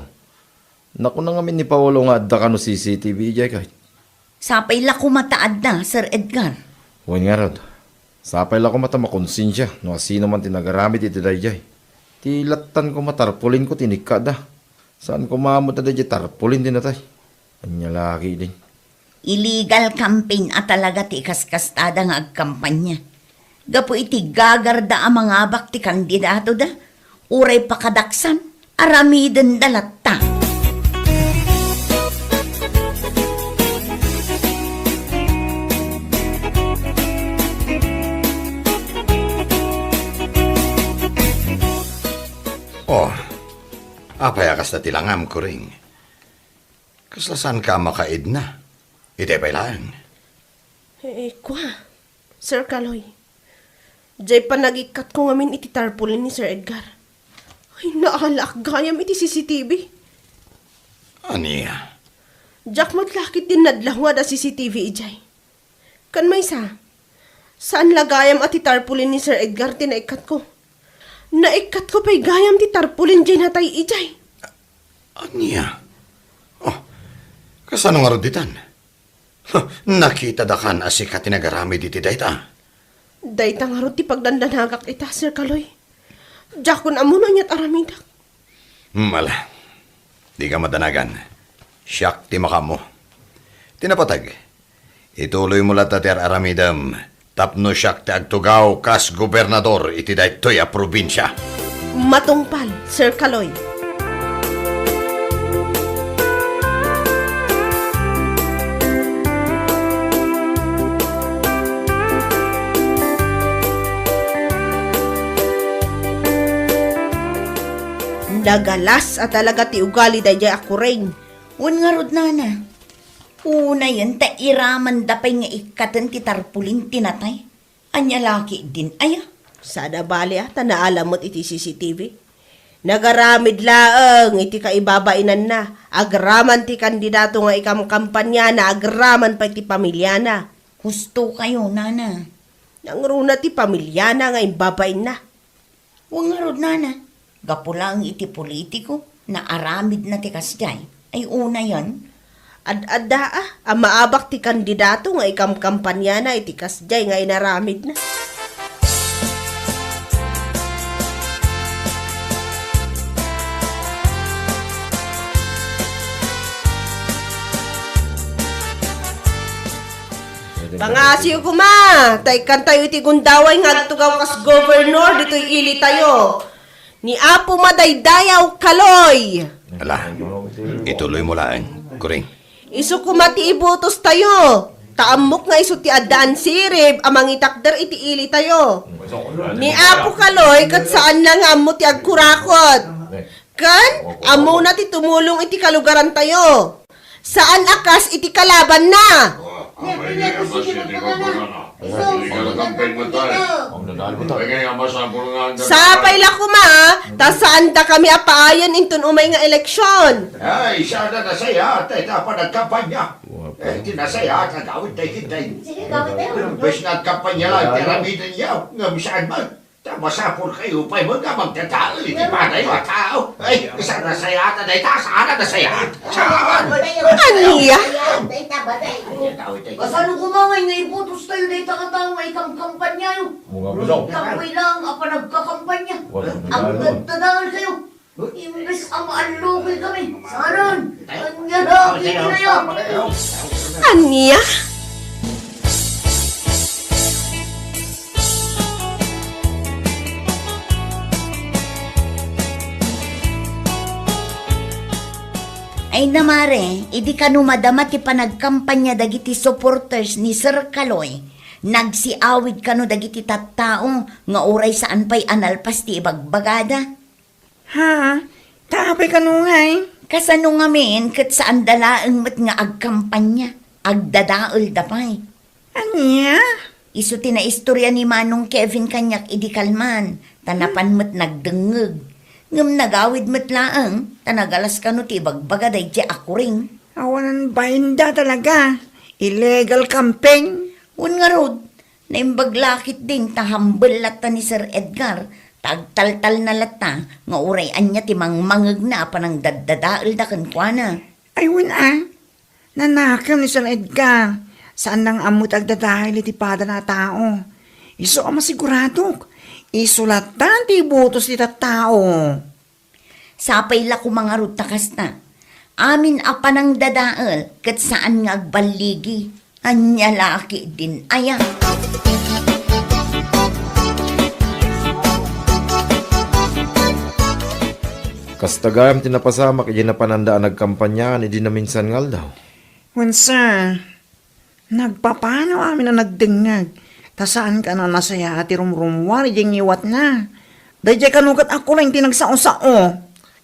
Nakuna ngamin ni Paolo nga adda kano C C T V idiay kay. Sapay la koma ta adda, Sir Edgar. Wen ngarud, sapay la koma ta makonsensia no asino man ti nagaramid iti daydiay. Ti lattan koma tarpulinko ti inikkatda. Saan koma met a daydiay tarpulin ti natay. Ania la ketdin? Illegal campaign a talaga ti ikaskastada nga agkampanya. Gapu iti gagarda a mangabak ti kandidatoda, uray pakadaksan, aramidenda latta. Oh, apay a kasta ti langam, Kuring? Kasla saanka a makaidna? Itay pay laeng. Eh, kua, Sir Kaloy. Jay panagikkatko ngamin iti tarpulin ni Sir Edgar. Ay, naalaak gayam iti C C T V. Ania? Diak met la ketdin nadlahuad a C C T V idiay. Ken maysa, saan la gayam a ti tarpulin ni Sir Edgar ti naikkatko. Naikkatko pay gayam ti tarpulin jay natay idiay. Ania? Oh, kasano ngarud ditan? Huh, nakitadakan a sika ti nagaramid iti dayta. Dayta ngarud ti pagdandanagak ita, Sir Kaloy. Diakon ammo no aniat aramidak. Hmm, ala. Dika madanagan. Siak ti makaammo. Ti napateg, ituloymo latta ti ar-aramidem tapno siak ti agtugaw kas gobernador iti daytoy a probinsia. Matungpal, Sir Kaloy. Nagalas a talaga ti ugali daydiay a kuring. Wen ngarud, nana. Unayen ta iramanda pay nga ikkaten ti tarpulin ti natay. Ania la ketdin aya? Saan a bali a, ta naala met iti C C T V. Nagaramid laeng iti kaibabainanna, agraman ti kandidato nga ikamkampaniana, agraman pay ti pamiliana. Husto kayo, nana. Nangruna ti pamiliana nga imbabainna. Wen ngarud, nana, gapu laeng iti politiko, naaramidna ti kasdiay. Ay, unayen. Ad-adda a, a maabak ti kandidato nga ikamkampaniana iti kasdiay nga inaramidna. Pangasiw koma, ta ikkantayo iti gundaway nga agtugaw kas gobernador ditoy ilitayo. Ni Apo Madaydayaw Kaloy. Ala, ituloymo laeng, kuring. Isu koma ti ibotostayo. Ta ammok nga isu ti addaan sirib a mangitakder iti ilitayo. Ni Apo Kaloy ket saanna nga ammo ti agkurakot. Ken ammona ti tumulong iti kalugarantayo. Saan a kas iti kalabanna. Sapay la koma, ta saandakami a paayen inton umay nga eleksyon. Ay, saan a nasayaat dayta a panagkampanya. Eh, ti nasayaat, agawid tayo, kitay. Imbes nga agkampanya lang, ti aramidenyo, ngem saan man. Ta masapulkayo pay met nga magdadael iti padayo a tao. Ay, saan a nasayaat dayta, saan a nasayaat. Saan? Ania? Kasano koma nga ibotostayo dayta a tao nga ikamkampanyayo? Tapno lang a panagkakampanya. Agdadadaelkayo. Imbes a maallukoy kami, saan? Ania la ketdin aya? Ania? Ay, namare, idi kano madama ti panagkampanya dagiti supporters ni Sir Kaloy, nagsiawid kano dagiti tattao nga uray saan pay a nalpas ti ibagbagada. Ha? Ta apay kano ngay? Kasano ngamin ket saanda laeng met nga agkampanya, agdadaelda pay. Ania? Isu ti naistorya ni Manong Kevin kaniak idi kalman, ta napan met nagdengngeg. Ngem nagawid met laeng, ta nagalas kano ti ibagbaga daydiay a kuring. Awanan bainda talaga. Illegal campaign. Wen ngarud, naimbag la ketdin ta hambel latta ni Sir Edgar, ta agtaltalna latta nga uray ania ti mangmangegna a panangdaddadaelda kenkuana. Ay, wen a, nanakem ni Sir Edgar. Saanna nga ammo ti agdadael iti padana a tao. Isu a masiguradok, isu latta ti ibotos ti tattao. Sapay la koma ngarud ta kasta. Amin a panangdadael ket saan nga agballigi. Ania la ketdin aya? Kasta gayam ti napasamak idi napananda a nagkampanyaan idi naminsan nga aldaw. Wen, sir. Nagpapanaw amin a nagdengngeg, ta saanka a nasayaat ti rumrummuar idiay ngiwatna. Daydiay kano ket a kuring ti nagsao-sao.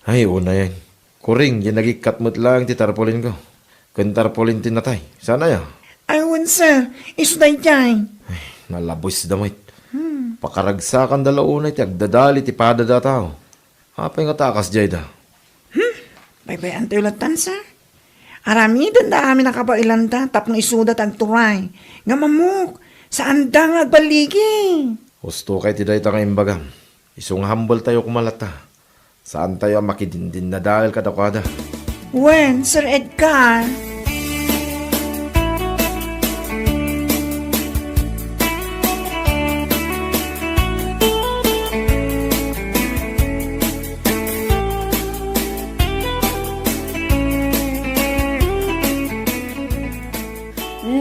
Ay, unayen. Kuring, diay nagikkat met laeng ti tarpulinko. Ken tarpulin ti natay. Saan aya? Ay, wen, sir. Isu daydiay. Ay, nalabesda met. Hmm. Pakaragsakanda la unay ti agdadael iti padada a tao. Apay ngata a kasdiay da? Hmm? Baybay-antayo lattan, sir. Aramidenda amin a kabaelanda tapno isuda ti agturay. Ngem ammok, saanda nga agballigi. Husto kay ti dayta nga imbagam. Isu nga hambeltayo koma latta. Saantayo a makidinnadael kadakuada. Wen, Sir Edgar.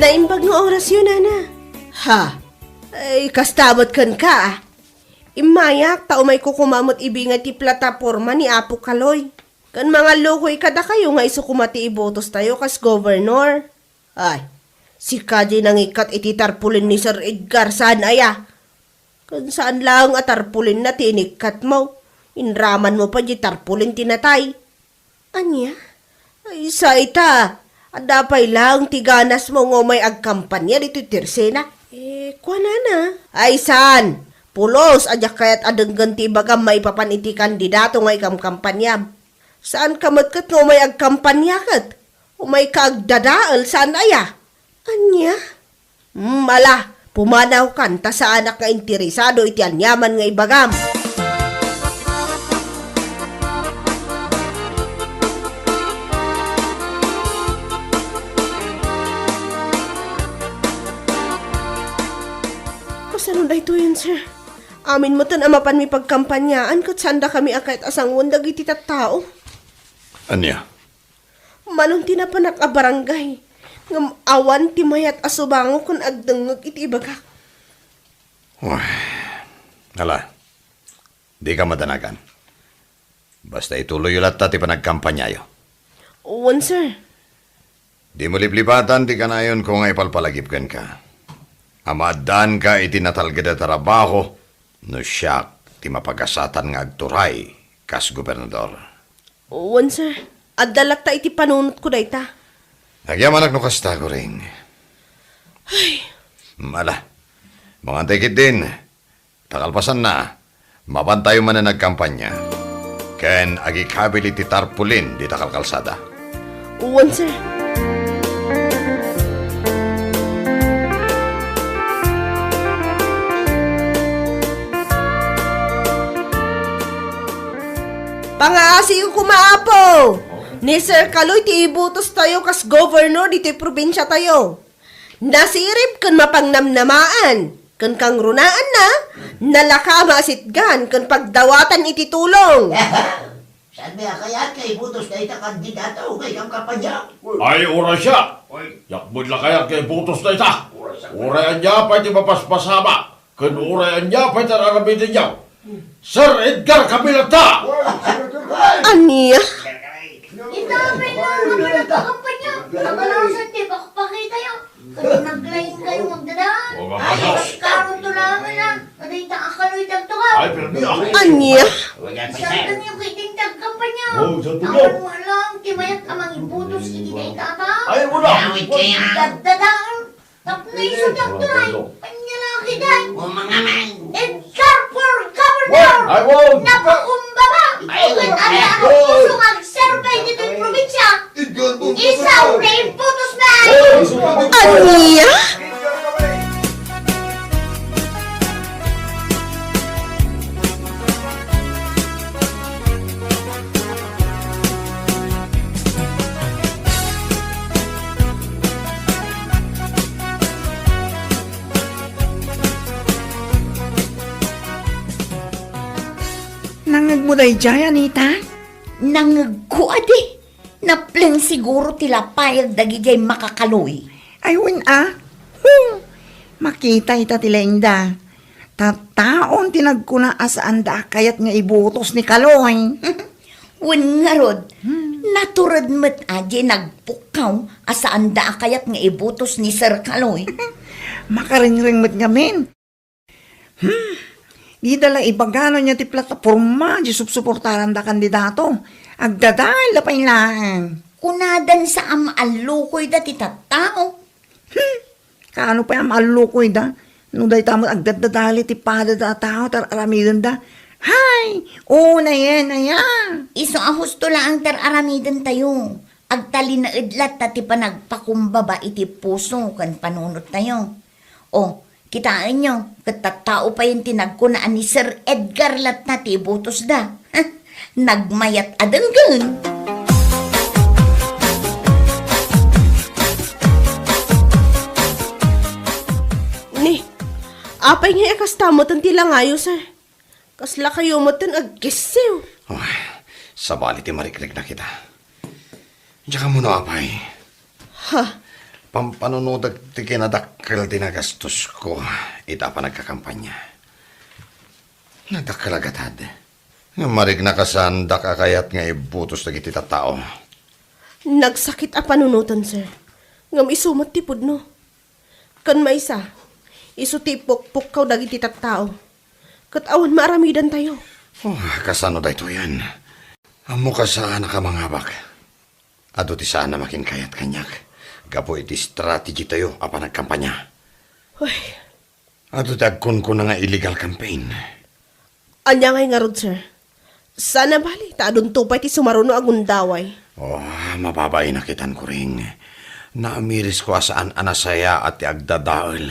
Naimbag nga orasyo, nana. Ha? Ay, kasta met kenka, a. Immayak, ta umayko koma met ibingay ti plataporma ni Apo Kaloy. Ken mangallukoy kadakayo nga isu koma ti ibotostayo kas gobernador. Ay, sika diay nangikkat iti tarpaulin ni Sir Edgar, saan aya? Ken saan laeng a tarpaulinna ti inikkatmo. Inramanmo pay diay tarpaulin ti natay. Ania? Ay, sa ita, adda pay laeng ti ganasmo nga umay agkampanya ditoy Tirsena? Eh, kuanana? Ay, saan? Pulos a diak kayat a denggen ti ibagam maipapan iti kandidato nga ikamkampanyam. Saanka met ket nga umay agkampanya ket umayka agdadael, saan aya? Ania? Hmm, ala, pumanawkan ta saanak nga interesado iti aniaman nga ibagam. Kasano daytoyen, sir? Amin metten a mapanmi pagkampanyaan ket saandakami a kayat a sangoen dagiti tattao. Ania? Manon ti napanak a barangay, ngem awan ti mayat a subango ken agdengngeg iti ibagak. Uy, ala, dika madanagan. Basta ituloyyo latta ti panagkampanyayo. Wen, sir. Dimo liplipatan ti kanayonko nga ipalpalagip kenka a maaddaanka iti natalged a trabaho no siak ti mapagasatan nga agturay kas gobernador. Wen, sir. Adda latta iti panunotko dayta. Agyamanak no kasta, Goring. Ay. Ala, mangantay ketdin. Ta kalpasanna, mapantayo manen agkampanya. Ken agikabil iti tarpaulin dita kalkalsada. Wen, sir. Pangaasiyo koma, Apo! Ni Sir Kaloy ti ibotostayo kas gobernador ditoy probinsiatayo. Nasirib ken mapangnamnamaan, ken kangrunaanna, nalaka a maasitgan ken pagdawatan iti tulong. Saan met a kayat nga ibotos dayta kandidato nga ikamkampanya? Ay, uray siak! Diak met la kayat nga ibotos dayta. Uray ania pay ti mapaspasamak, ken uray ania pay ti ar-aramidenyo, Sir Edgar kami latta! Ania? Ita pay nga kampanya, kabaluset ti pakpakitayo. Ket naglaingkayo nga agdadaan. O, ay, karon to laeng, a, kadayta a Kaloy ti agtugaw. Ay, pero di, ah. Ania? Sardenyo ketdin ti agkampanya. O, sardenyo. Awan met laeng ti mayat a mangibotos iti dayta a tao. Ay, wala. Agdadaan. Tapno isu ti agturay. Ania la ketdin? O, mangaman. Edgar for governor! Ay, wow! Napakumbaba! Ay, ket ania a puso nga agserbi ditoy probinsia, isu ti ibotos na! Ania? Nangngegmo daydiay, Anita? Nangngegko, adi. Napleng siguro ti lapayag dagidiay makakaloy. Ay, wen a. Hmm. Makita ita ti laingda. Tattaon ti nagkuna a saanda a kayat nga ibotos ni Kaloy. Wen ngarud, hmm, natured met a diay nagpukkaw a saanda a kayat nga ibotos ni Sir Kaloy. Makaringreng met ngamin. Hmm, dida la ibagana nia ti plataporma diay supsuportaranda a kandidato. Agdadael da pay laeng. Kunadan sa a maallukoyda ti tattao. Hmm, kaano pay a maallukoyda? No dayta met agdaddadael ti padada a tao, ti ar-aramidenda. Hay, unayen aya. Isu a husto laeng ti ar-aramidentayo. Agtalinaed latta ti panagpakumbaba iti puso ken panunottayo. O, kitaenyo, ket tattao payen ti nagkuna a ni Sir Edgar latta ti ibotosda. Nagmayat a denggen! Ni, apay ngay a kasta metten ti langayo, sir? Kaslakayo metten agkessiw. Oh, sabali ti marikriknak ita. Diak ammo no apay. Ha? Pampanunotek ti kinadakkel ti nagastosko ita a panagkakampanya. Nagdakkel a gatad. Ngem marigna kasaandak a kayat nga ibutos dagiti tattao. Nagsakit a panunoten, sir. Ngem isu met ti pudno. Ken maysa, isu ti ipukpukkaw dagiti tattao. Ket awan maaramidantayo. Oh, kasano daytoyen? Ammok a saanak a mangabak. Adu ti saan a makinkayat kaniak gapu iti strategy tayo a panagkampanya. Uy. Adu ti agkunkuna nga illegal campaign. Ania ngay ngarud, sir? Saan a bali ta adunto pay ti sumaruno a gundaway. Oh, mababain a kitan, Kuring. Naamirisko a saan a nasayaat ti agdadael.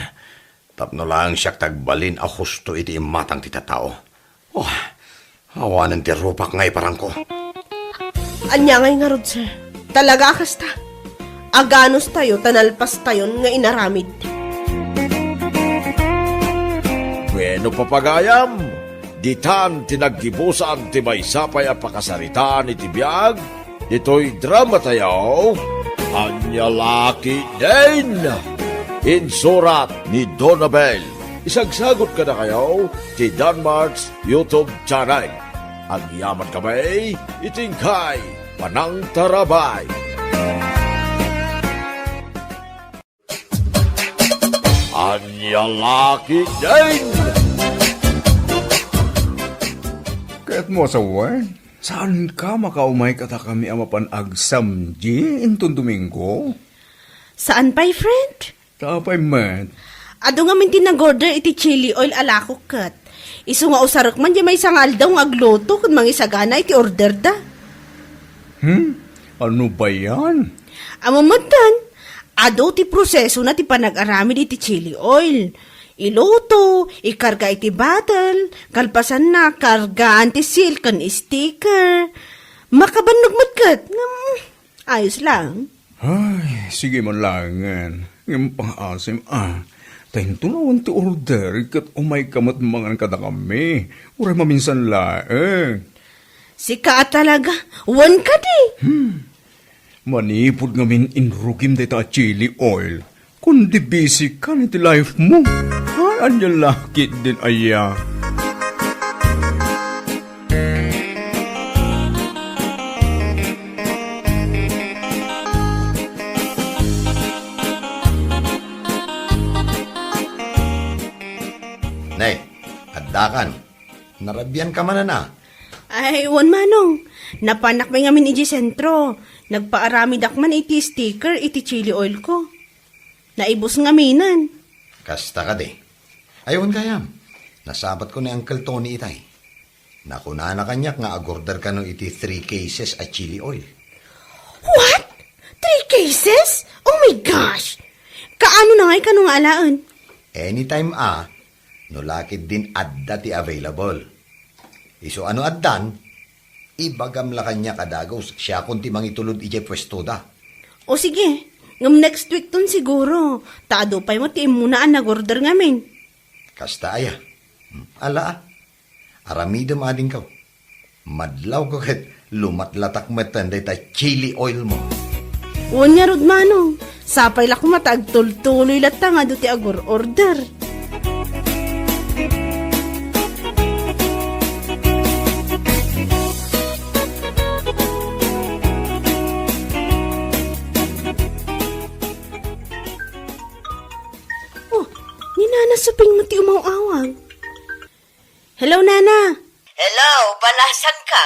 Tapno laeng siak ti agbalin a husto iti immatang ti tattao. Oh, awanen ti rupak nga iparangko. Ania ngay ngarud, sir? Talaga a kasta? Aganustayo ta nalpastayon nga inaramid. Bueno, papagayam, ditan ti naggibusan ti maysa pay a pakasaritaan iti biag, ditoy drama tayo, Ania La Ketdin. Insurat ni Donabel. Isagsagot kadakayo ti Danmart's YouTube channel. Agyaman kami iti inkay panangtarabay. Ania La Ketdin. Kayatmo a sawen, saanka makaumay kadakami a mapan agsamdi inton Domingo? Saan pay, friend? Ta apay met? Adu ngamin ti nag-order iti chili oil a lakok ket. Isu nga usarek man diay maysa nga aldaw nga agluto ken mangisagana iti orderda. Hmm? Ano ba yan? Ammom metten, adu ti prosesona ti panag-aramid iti chili oil. Iluto, ikarga iti bottle, kalpasanna, kargaan ti seal ken sticker. Makabannog met ket, ngem ayos lang. Ay, sige man laengen. Ngem pangaasim, a. Ta inton awan ti order, ket umayka met mangan kadakami. Uray maminsan laeng. Sika a talaga, wen kadi? Hmm. Manipud ngamin inrugim dayta a chili oil. Kundi busy ka iti life mo. Ay, ania La Ketdin aya. Nay, addakan. Narabian ka manen a? Ay, wen manong. Napanak pay ngamin idiay sentro. Nagpaaramidak man iti sticker iti chili oil ko. Naibus ngaminen. Kasta kadi. Ay, wen gayam. Nasabatko ni Uncle Tony itay. Nakunana kaniak nga agorder kano iti three cases a chili oil. What? Three cases? Oh my gosh! Kaano na ngay kano nga alaen? Anytime a, no La Ketdin adda ti available. Isu a no addan, ibagam la kaniak a dagus, siakon ti mangitulod idiay puestoda. O sige, ngem next week ton siguro, ta adu pay met ti immuna a nag-order ngamin. Kasta aya. Hmm, ala a. Aramidem adingko. Madlawko ket lumatlatak metten dayta chili oil mo. Wen ngarud manong, sapay la koma ta agtultuloy latta nga adu ti agor-order. Oh, ni Nana Suping met ti umaw-awag. Hello, Nana. Hello, balasangko.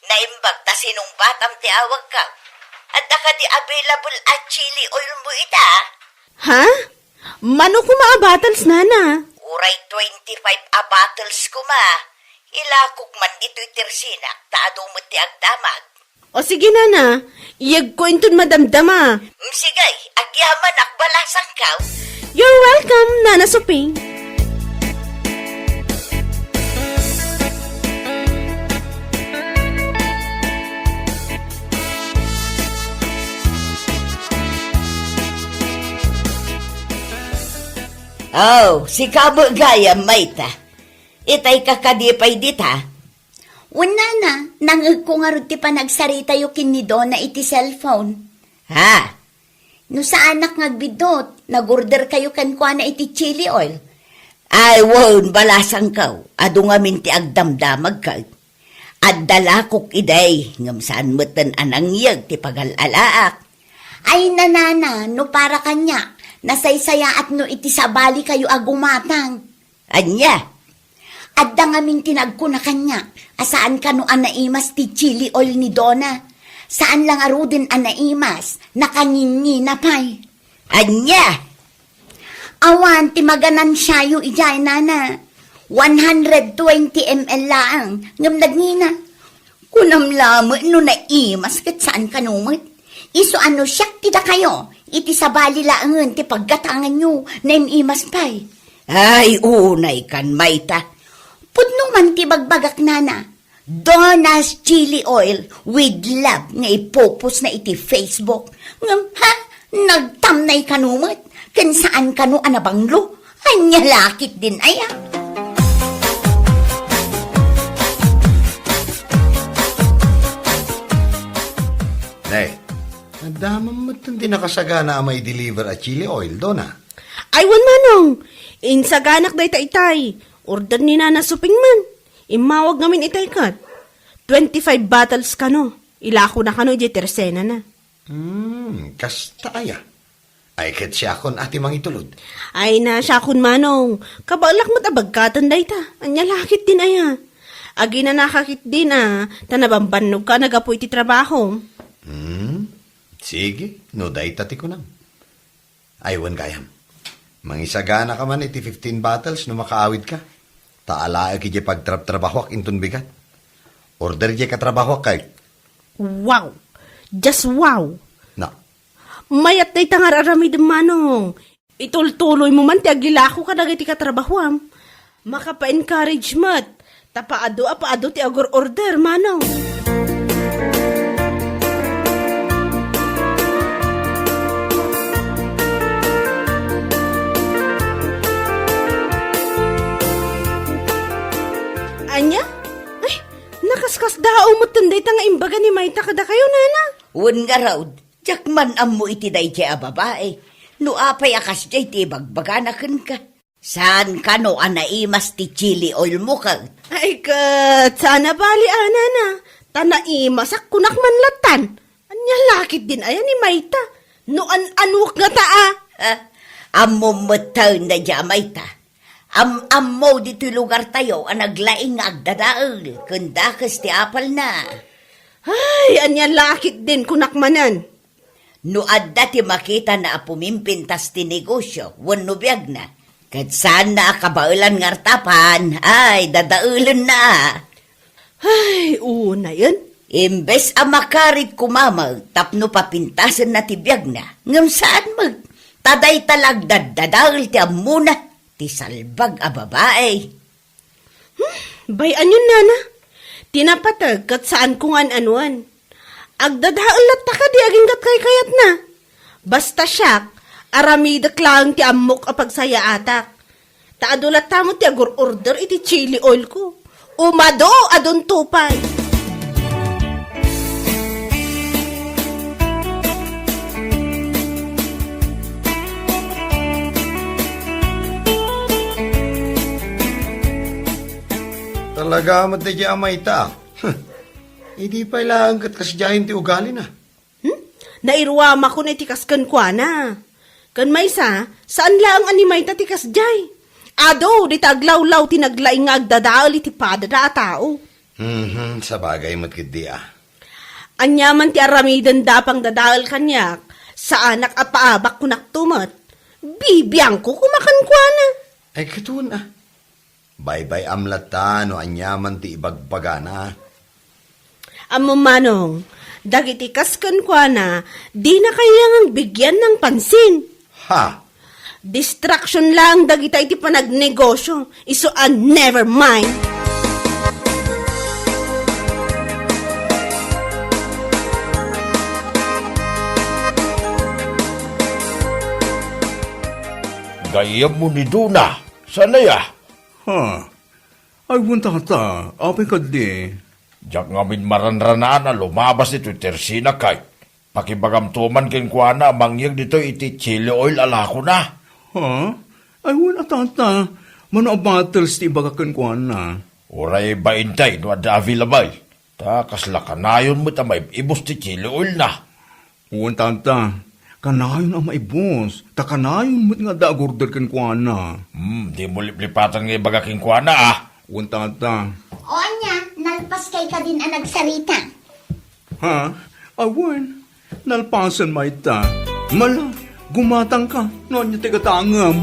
Naimbag ta sinungbatam ti awagko. Adda kadi available a chili oil mo ita? Ha? Mano koma a bottles, Nana? Uray twenty-five a bottles koma. Ilakok man ditoy tersinak ta adu met ti agdamag. O sige, Nana, iyegko inton madamdama. Mm, sige, agyamanak, balasangko. You're welcome, Nana Suping. Oh, sika met gayam, mayta. Itay ka kadi pay dita? Wen, Nana, nang-egko ngarud ti panagsaritayo ken ni Dona iti cellphone. Ha? No saanak nga agbiddut, nag-order kayo kenkuana iti chili oil. Ay, wen, balasangko, adu ngamin ti agdamdamag ket. Adda lakok idi, ngem saan metten a nangyeg ti pagal-alaak. Ay, nanana, no para kaniak, nasaysayaat no iti sabali kayo a gumatang. Ania? Adda ngamin ti nagkuna kaniak a saan kano a naimas ti chili oil ni Dona. Saan la ngaruden a naimas, nakangingina pay. Ania? Awan ti maganansiayo idiay, nana. One hundred twenty M L laeng, ngem nagngina. Kunam lamet no naimas ket saan kano met. Isu a no siak ti dakayo, iti sabali laengen ti paggatanganyo, naimas pay. Ay, unay kan mayta. Pudno man ti bagbagak, nana. Dona's chili oil with love nga ipupos na iti Facebook. Ngem, ha? Nagtamnay kano met? Ken saan kano a nabanglo? Ania la ketdin aya? Ne, adda man metten ti nakasagana a mai-deliver a chili oil, Dona? Ay, wen, Manong. Insaganak dayta itay. Order ni Nana Suping man. Immawag ngamin itay ket. Twenty-five bottles kano. Ilakona kano idiay tersenana. Hmm, kasta aya. Ay, ket siakon a ti mangitulod. Ay na, siakon, Manong. Kabaelak met a bagkaten dayta. Ania la ketdin aya? Aginanaka ketdin a, ta nabambannogka a naggapu iti trabahom. Hmm, sige, no dayta ti kunam. Ay, wen gayam. Mangisaganaka man iti fifteen bottles no makaawidka. Ta alaek idiay pagtrabtrabahoak inton bigat. Order idiay katrabahoak kay. Wow! Just wow! Na. Mayat dayta nga ar-aramidem, Manong. Itultuloymo man ti agilako kadagiti katrabahoam. Makapa-encourage met. Ta paadu a paadu ti agur-order, Manong. Ania? Ay, nakaskasdaaw metten dayta nga imbaga ni mayta kadakayo, nana. Wen ngarud, diak man ammo iti daydiay a babai. No apay a kasdiay ti ibagbagana kenka. Saan kano a naimas ti chili oil mo ket? Ay ket, saan a bali, a, nana. Ta naimasak, kunak man lattan. Ania la ketdin aya ni mayta? No an-anuak ngata a. Ah, ammom metten daydiay a mayta. Am-ammo ditoy lugartayo a naglaing nga agdadael ken dakes ti apalna. Ay, ania la ketdin, kunak manen. No adda ti makitana a pumimpintas ti negosio wenno biagna, ket saanna a kabaelan nga artapan, ay, dadaelenna. Ay, unayen. Imbes a makarit koma met tapno papintasenna ti biagna, ngem saan met, ta dayta la agdaddadael ti ammona, ti salbag a babai. Hmm, bay-anyon, nana. Ti napateg ket saanko nga an-anuan. Agdadael latta kadi agingga't kaykayatna. Basta siak, aramidek laeng ti ammok a pagsayaatak. Ta adu latta met ti agur-order iti chili oil ko. Umadu, adunto pay. Talaga met daydiay a mayta. Huh. Idi pay laeng ket kasdiayen ti ugalina. Hmm? Nairuamakon iti kas kenkuana. Ken maysa, saan laeng a ni mayta ti kasdiay. Adu, dita aglawlaw ti naglaing nga agdadael iti padada a tao. Mhm, sabagay met ketdi a. Ania man ti aramidenda a pangdadael kaniak, saanak a paabak kunakto met. Bibiangko koma kenkuana. Ay, ket wen a. Baybay-am latta no aniaman ti ibagbagana. Ammom, Manong, dagiti kas kenkuana, dina kayat nga bigyan ng pansin. Ha? Distraction lang dagita iti panagnegosyo. Isu a never mind. Gayyemmo ni Dona, saan aya? Ha? Ay, wen, tata, apay kadi? Diak ngamin maranranaan a lumabas ditoy tersina, kay. Pakibagamto man kenkuana a mangyeg ditoy iti chili oil a lakona. Ha? Ay, wen a, tata. Mano a bottles ti ibagak kenkuana? Uray bainte no adda available. Ta kasla kanayon met a maib-ibus ti chili oilna. Wen, tata. Kanayon a maibus. Ta kanayon met nga adda agorder kenkuana. Hmm, dimo liplipatan nga ibaga kenkuana, a. Wen, tata. O ania, nalpaskay kadin a nagsarita? Ha? Awan, nalpasen mayta. Mala, gumatangka no ania ti gatangem.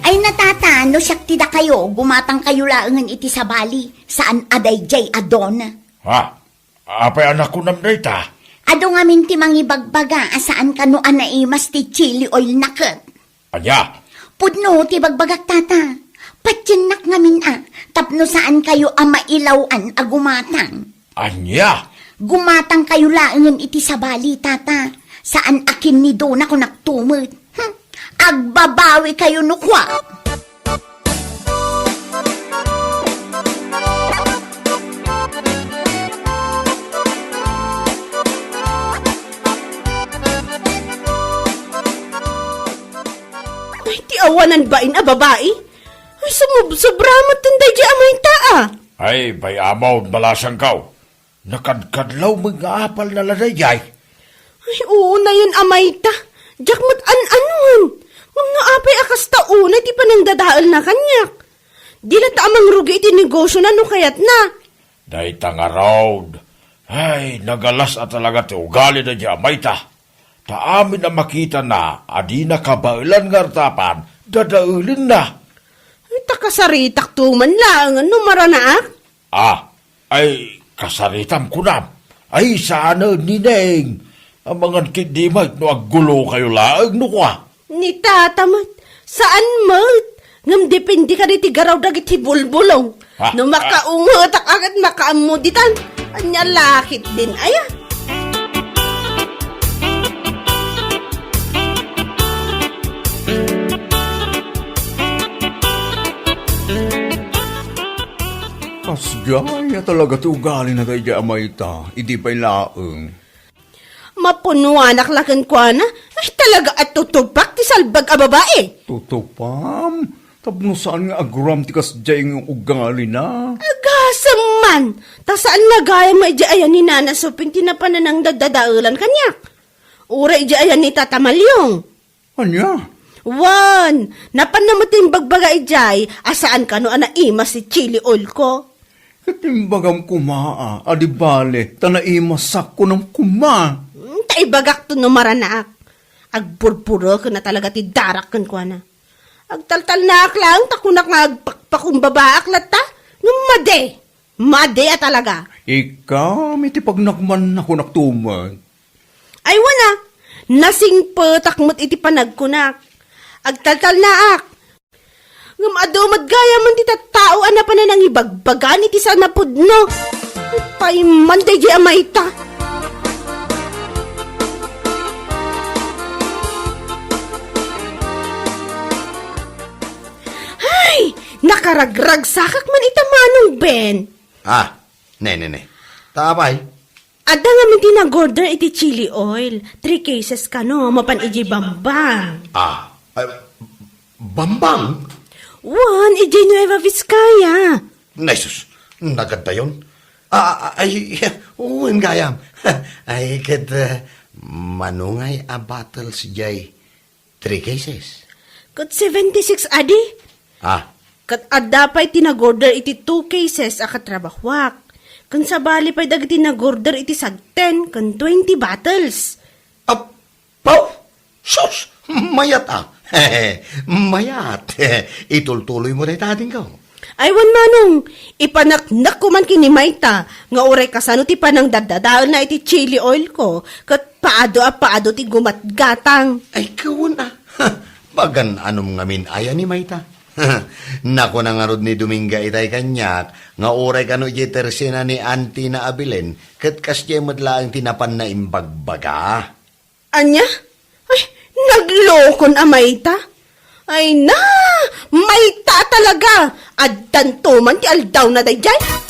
Ay, na, tata, no siak ti dakayo, gumatangkayo laengen iti sabali. Saan a daydiay a don. Ha? Apay a nakunam dayta? Adu ngamin ti mangibagbaga a saan kano a naimas ti chili oil na ket. Ania? Pudno ti bagbagak, tata. Patiennak ngamin a, tapno saan kayo a mailaw-an a gumatang. Ania? Gumatang kayo laengen iti sabali, tata. Saan a kinnidona kunak tumet. Hmm. Agbabawi kayo no kua. Ay, ti awanan bain a babai. Ay, sumubsobra met daydiay a mayta, a. Ay, bay-am, balasangkaw. Nakadkadlaw met nga apalna la daydiay. Ay, oo, nayon a mayta. Diak met an-anuan. Ngem no apay a kasta unay ti panangdadaelna kaniak. Di latta a mangrugi iti negosiona no kayatna. Dayta ngarud. Ay, nagalas a talaga ti ugali daydiay a mayta. Ta amin a makitana a dina kabaelan nga artapan, dadaelenna. Ay, ta kasaritakto man laengen no maranaak. Ah, ay, kasaritam kunam. Ay, saan, Nineng. Amangan ketdi met no aggulo kayo laeng no kua. Ni tata met, saan met. Ngem depende kadi ti garaw dagiti bulbulong. Ha? No makaungetak a ket makaammo ditan. Ania la ketdin aya? Kasdiay a talaga ti ugalina daydiay a mayta, idi pay laeng. Mapunuanak la kenkuana, ay talaga a tutupak ti salbag a babai. Tutupam? Tapno saan nga aguram ti kasdiay nga ugalina? Agasem man! Ta saan nga gayam nga idiay ayan ni Nana Suping ti napan a nangdadadaelan kaniak. Uray idiay ayan ni Tata Maliong. Ania? Wen, napanna met ti imbagbaga idiay a saan kano a naimas ti chili oil ko. Ket imbagam koma a, a di bale, ta naimasak kunam koma. Hmm, ta ibagakto no maranaak. Agpurpureken a talaga ti darak kenkuana. Agtaltalnaak laeng ta kunak nga agpakpakumbabaak latta. Ngem madi, madi a talaga. Ikam iti pagnakmanna kunak tumet. Ay, wen a, nasingpetak met iti panagkunak. Agtaltalnaak. Ngem adu met gayamen ti tattao a napan a nangibagbagan iti saan a pudno. Payman daydiay a mayta. Ay, nakaragragsakak man ita, Manong Ben. Ah, ne, ne, ne. Ta apay? Adda ngamin ti nag-order iti chili oil. Three cases kano, mapan idiay Bambang. Ah, ah, Bambang? Wen, idiay Nueva Vizcaya. Nay, sus, nagadayon. Ah, ah, ay, wen gayam. Ay, ket, eh, mano ngay a bottles diay? Three cases. Ket seventy-six a di? Ah. Ket adda pay ti nag-order iti two cases a katrabahuak. Ken sabali pay dagiti nag-order iti sagten ken twenty bottles. Apo! Sus! Mayat a! Mayat! Itultuloy mo dayta, adingko. Ay, wen, Manong, ipaneknek ko man ken ni Mayta nga uray kasano ti panangdaddadaelna iti chili oil ko, ket paadu a paadu ti gumatgatang. Ay, kawen a. Pagan-anom ngamin aya ni Mayta? Nakuna ngarud ni Dominga itay kaniak nga uray kano idiay tersena ni Auntie na a Belen, ket kasdiay met laeng ti napanna imbagbaga. Ania? Ay, naglokon a mayta? Ay na, mayta talaga! Addanto man ti aldawna daydiay?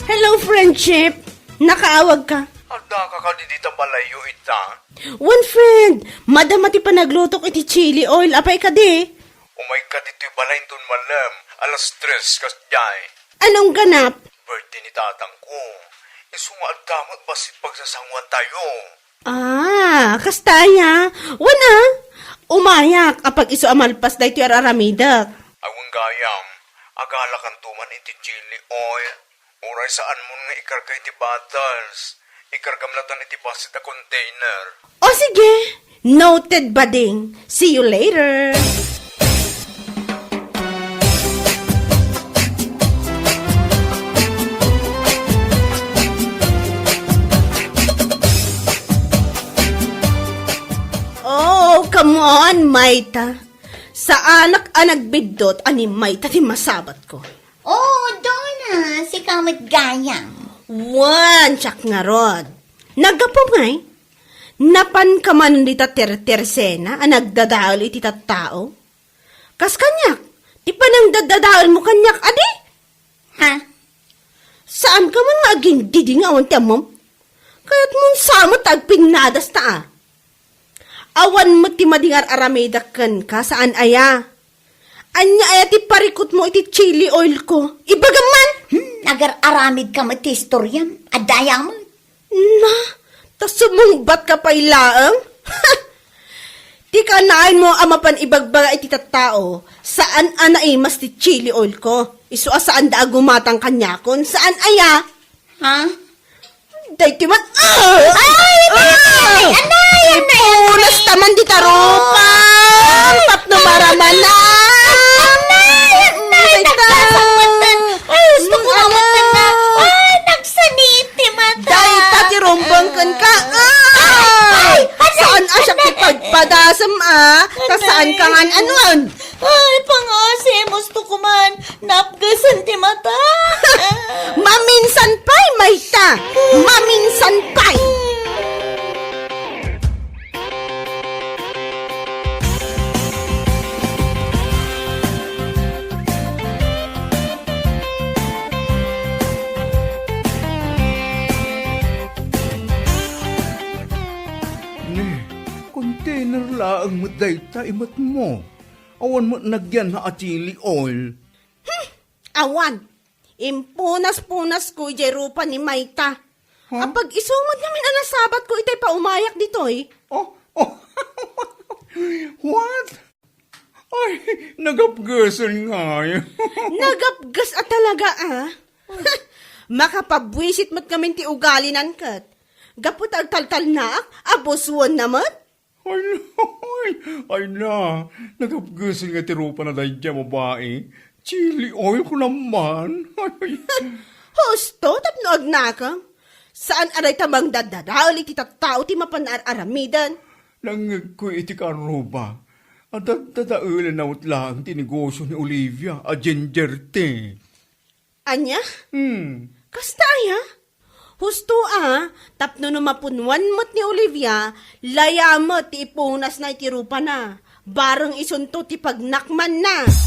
Hello, friendship! Nakaawag ka? Adda ka kadi dita balayyo ita? Wen, friend, madama ti panaglutok iti chili oil. Apay kadi? Umay ka ditoy balay inton malem, alas tres kasdiay. Anong ganap? Birthday ni tatangko. Isu nga adda met bassit pagsasanguantayo. Ah, kasta aya. Wen a, umayak apag isu a malpas daytoy ar-aramidek. Awan gayam, agalakanto man iti chili oil. Uray saanmon nga ikarga iti bottles. Ikargam latta iti bassit a container. O sige, noted, bading. See you later. Oh, come on, Mayta. Saanak a nagbiddut a ni Mayta ti masabatko. Oh, Donna, sika met gayam. Wan, siak ngarud. Naggapu ngay? Napanka man dita tertersena a nagdadael iti tattao? Kas kaniak, ti panangdadadaelmo kaniak, adi? Ha? Saanka man nga agindidi nga awan ti ammom? Kayatmon sa met ta agpinnadasta a. Awan met ti madi nga ar-aramidek kenka, saan aya? Ania aya ti parikutmo iti chili oil ko? Ibagam man! Hmm, agar-aramidka met ti istoriam. Adda aya met. Na, ta sumungbatka pay laeng? Ti kanayon mo a mapan ibagbaga iti tattao, saan a naimas ti chili oil ko. Isu a saanda a gumatang kaniakon, saan aya? Ha? Daytoy man, ah! Ay, anay, anay, anay, anay, anay. Ipunas ta man dita rupa. Tapno maramanan. Anay, anay, nagkasangpatan. Ay, gusto ko nga matanda. Ay, nagsanit ti mata. Dayta ti rumbeng kenka. Ah! Ay, anay, saan a siak ti pagpadasem, ah? Ta saan ka ngan anuan? Ay, pangasi, musto ko man. Napgesen ti mata. Maminsan pay, Mayta. Maminsan pay. Ne, container laeng met dayta imetmo. Awan met nagyan a chili oil. Hmm, awan. Impunas-punasko idiay rupa ni Mayta. Huh? Apag isu met ngamin a nasabatko itay paumayak ditoy. Oh, oh. What? Ay, nagapgesen ngay. Nagapges a talaga, ah. Makapabwisit met ngamin ti ugalinan ket. Gapu ta agtaltalnaak, abusuenna met. Ay, ay, ay na, nagapgesen nga ti rupana daydiay a babai. Chili oil ko naman. Husto tapno agnakam. Saan a dayta mangdadadael iti tattao ti mapan ar-aramiden. Nangngegko iti kaarruba a daddadaelenna met laeng ti negosio ni Olivia a ginger tea. Ania? Hmm. Kasta aya? Husto a, tapno no mapunwan met ni Olivia, laya met ti ipunasna iti rupana. Bareng isunto ti pagnakmanna.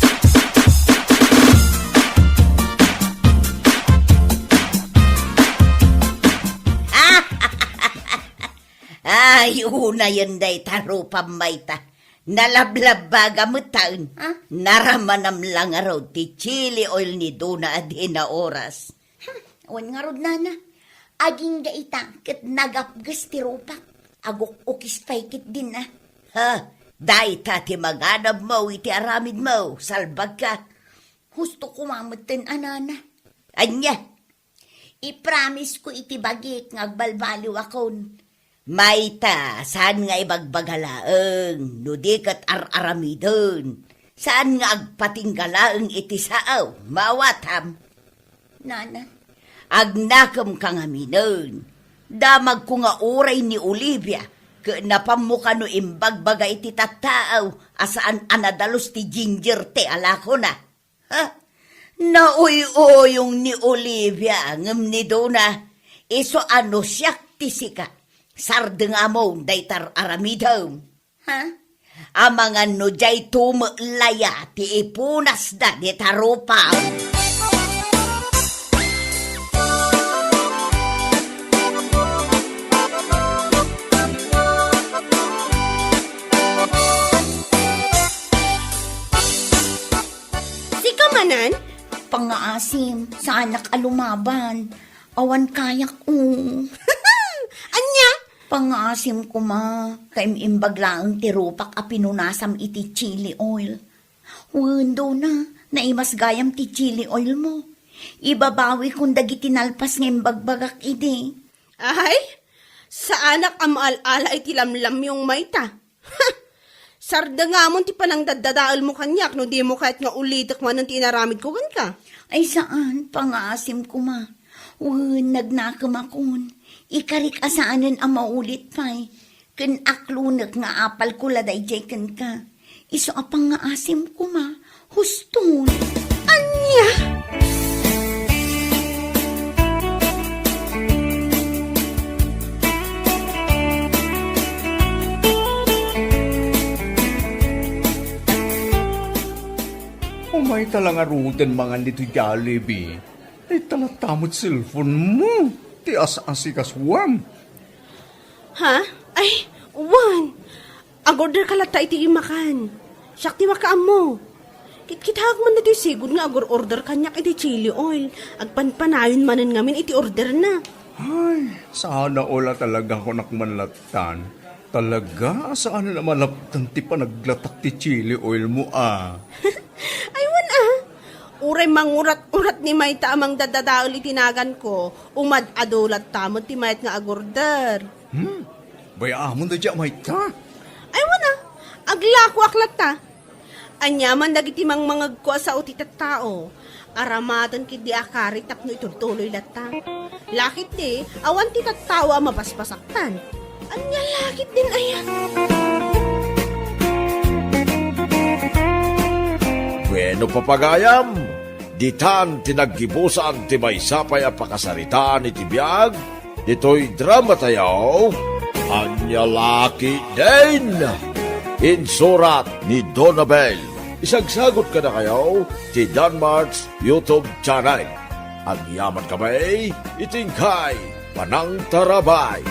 Ay, unayen dayta rupam, Mayta. Nalablabbaga met taen. Ah? Naramanam la ngarud ti chili oil ni Dona a dina oras. Hmm, awan ngarud, nana. Agingga ita ket nagapges ti rupak. Aguk-ukis pay ketdin a. Ha, dayta ti manganabmo iti aramidmo, salbagka. Husto koma metten a, nana. Ania? Ipramisko iti bagik nga agbalbaliwakon. Mayta, saan nga ibagbaga laeng, no di ket ar-aramiden. Saan nga agpatingga laeng iti sao, maawatam. Nana, agnakemka ngaminen. Damagko nga uray ni Olivia, ket napammo kano imbagbaga iti tattao a saan a nadalus ti ginger tea lakona. Ha? Nauy-uyong ni Olivia ngem ni Dona, isu a no siak ti sika, sardengamon dayta ar-aramidem. Ha? Amangan no diay tumeklaya ti ipunasda dita rupam. Sika manen? Pangaasim, saanak a lumaban. Awan kayak, o. Ania? Pangaasim koma, kaim-imbag laeng ti rupak a pinunasam iti chili oil. Wen, Dona, naimas gayam ti chili oil mo. Ibabawikon dagiti nalpas nga imbagbagak idi. Ay, saanak a maal-ala iti lamlamyong mayta. Sardengamon ti panangdaddadaelmo kaniak no dimo kayat nga ulitek manen ti inaramidko kenka. Ay saan, pangaasim koma. Wen, nagnakemakon. Ikarik a saanen a maulit pay. Ken aklonek nga apalko la daydiay kenka. Isu a pangaasim koma. Huston. Ania? Umayta la ngaruden mangan ditoy Jollibee. Ita latta met cellphone mo ti as-asikasuam. Ha? Ay, wen. Ag-order ka latta iti imakan. Siak ti makaammo. Kitkitaek man ditoy sigud nga agur-order kaniak iti chili oil. Agpanpanayon manen ngamin iti orderna. Ay, sana all a talaga kunak man lattan. Talaga a saan a malaptan ti panaglatak ti chili oil mo, a. Ay, wen, a. Uray mangurat-urat ni mayta a mangdadadael iti naganko, umad-adu latta met ti mayat nga agorder. Hmm? Bay-amon daydiay a mayta? Ay, wen, a. Aglakoak latta. Aniaman dagiti mangmangegko a sao ti tattao. Aramaten ketdi a kari tapno itultuloy latta. Laketdi, awan ti tattao a mapaspasaktan. Ania laketdin aya? Bueno, papagayam, ditan ti naggibusan ti maysa pay a pakasaritaan iti biag ditoy dramatayo, Ania Laketdin. Insurat ni Donabel. Isagsagut kadakayo ti Danmart's YouTube channel. Agyaman kami iti inkay panangtarabay.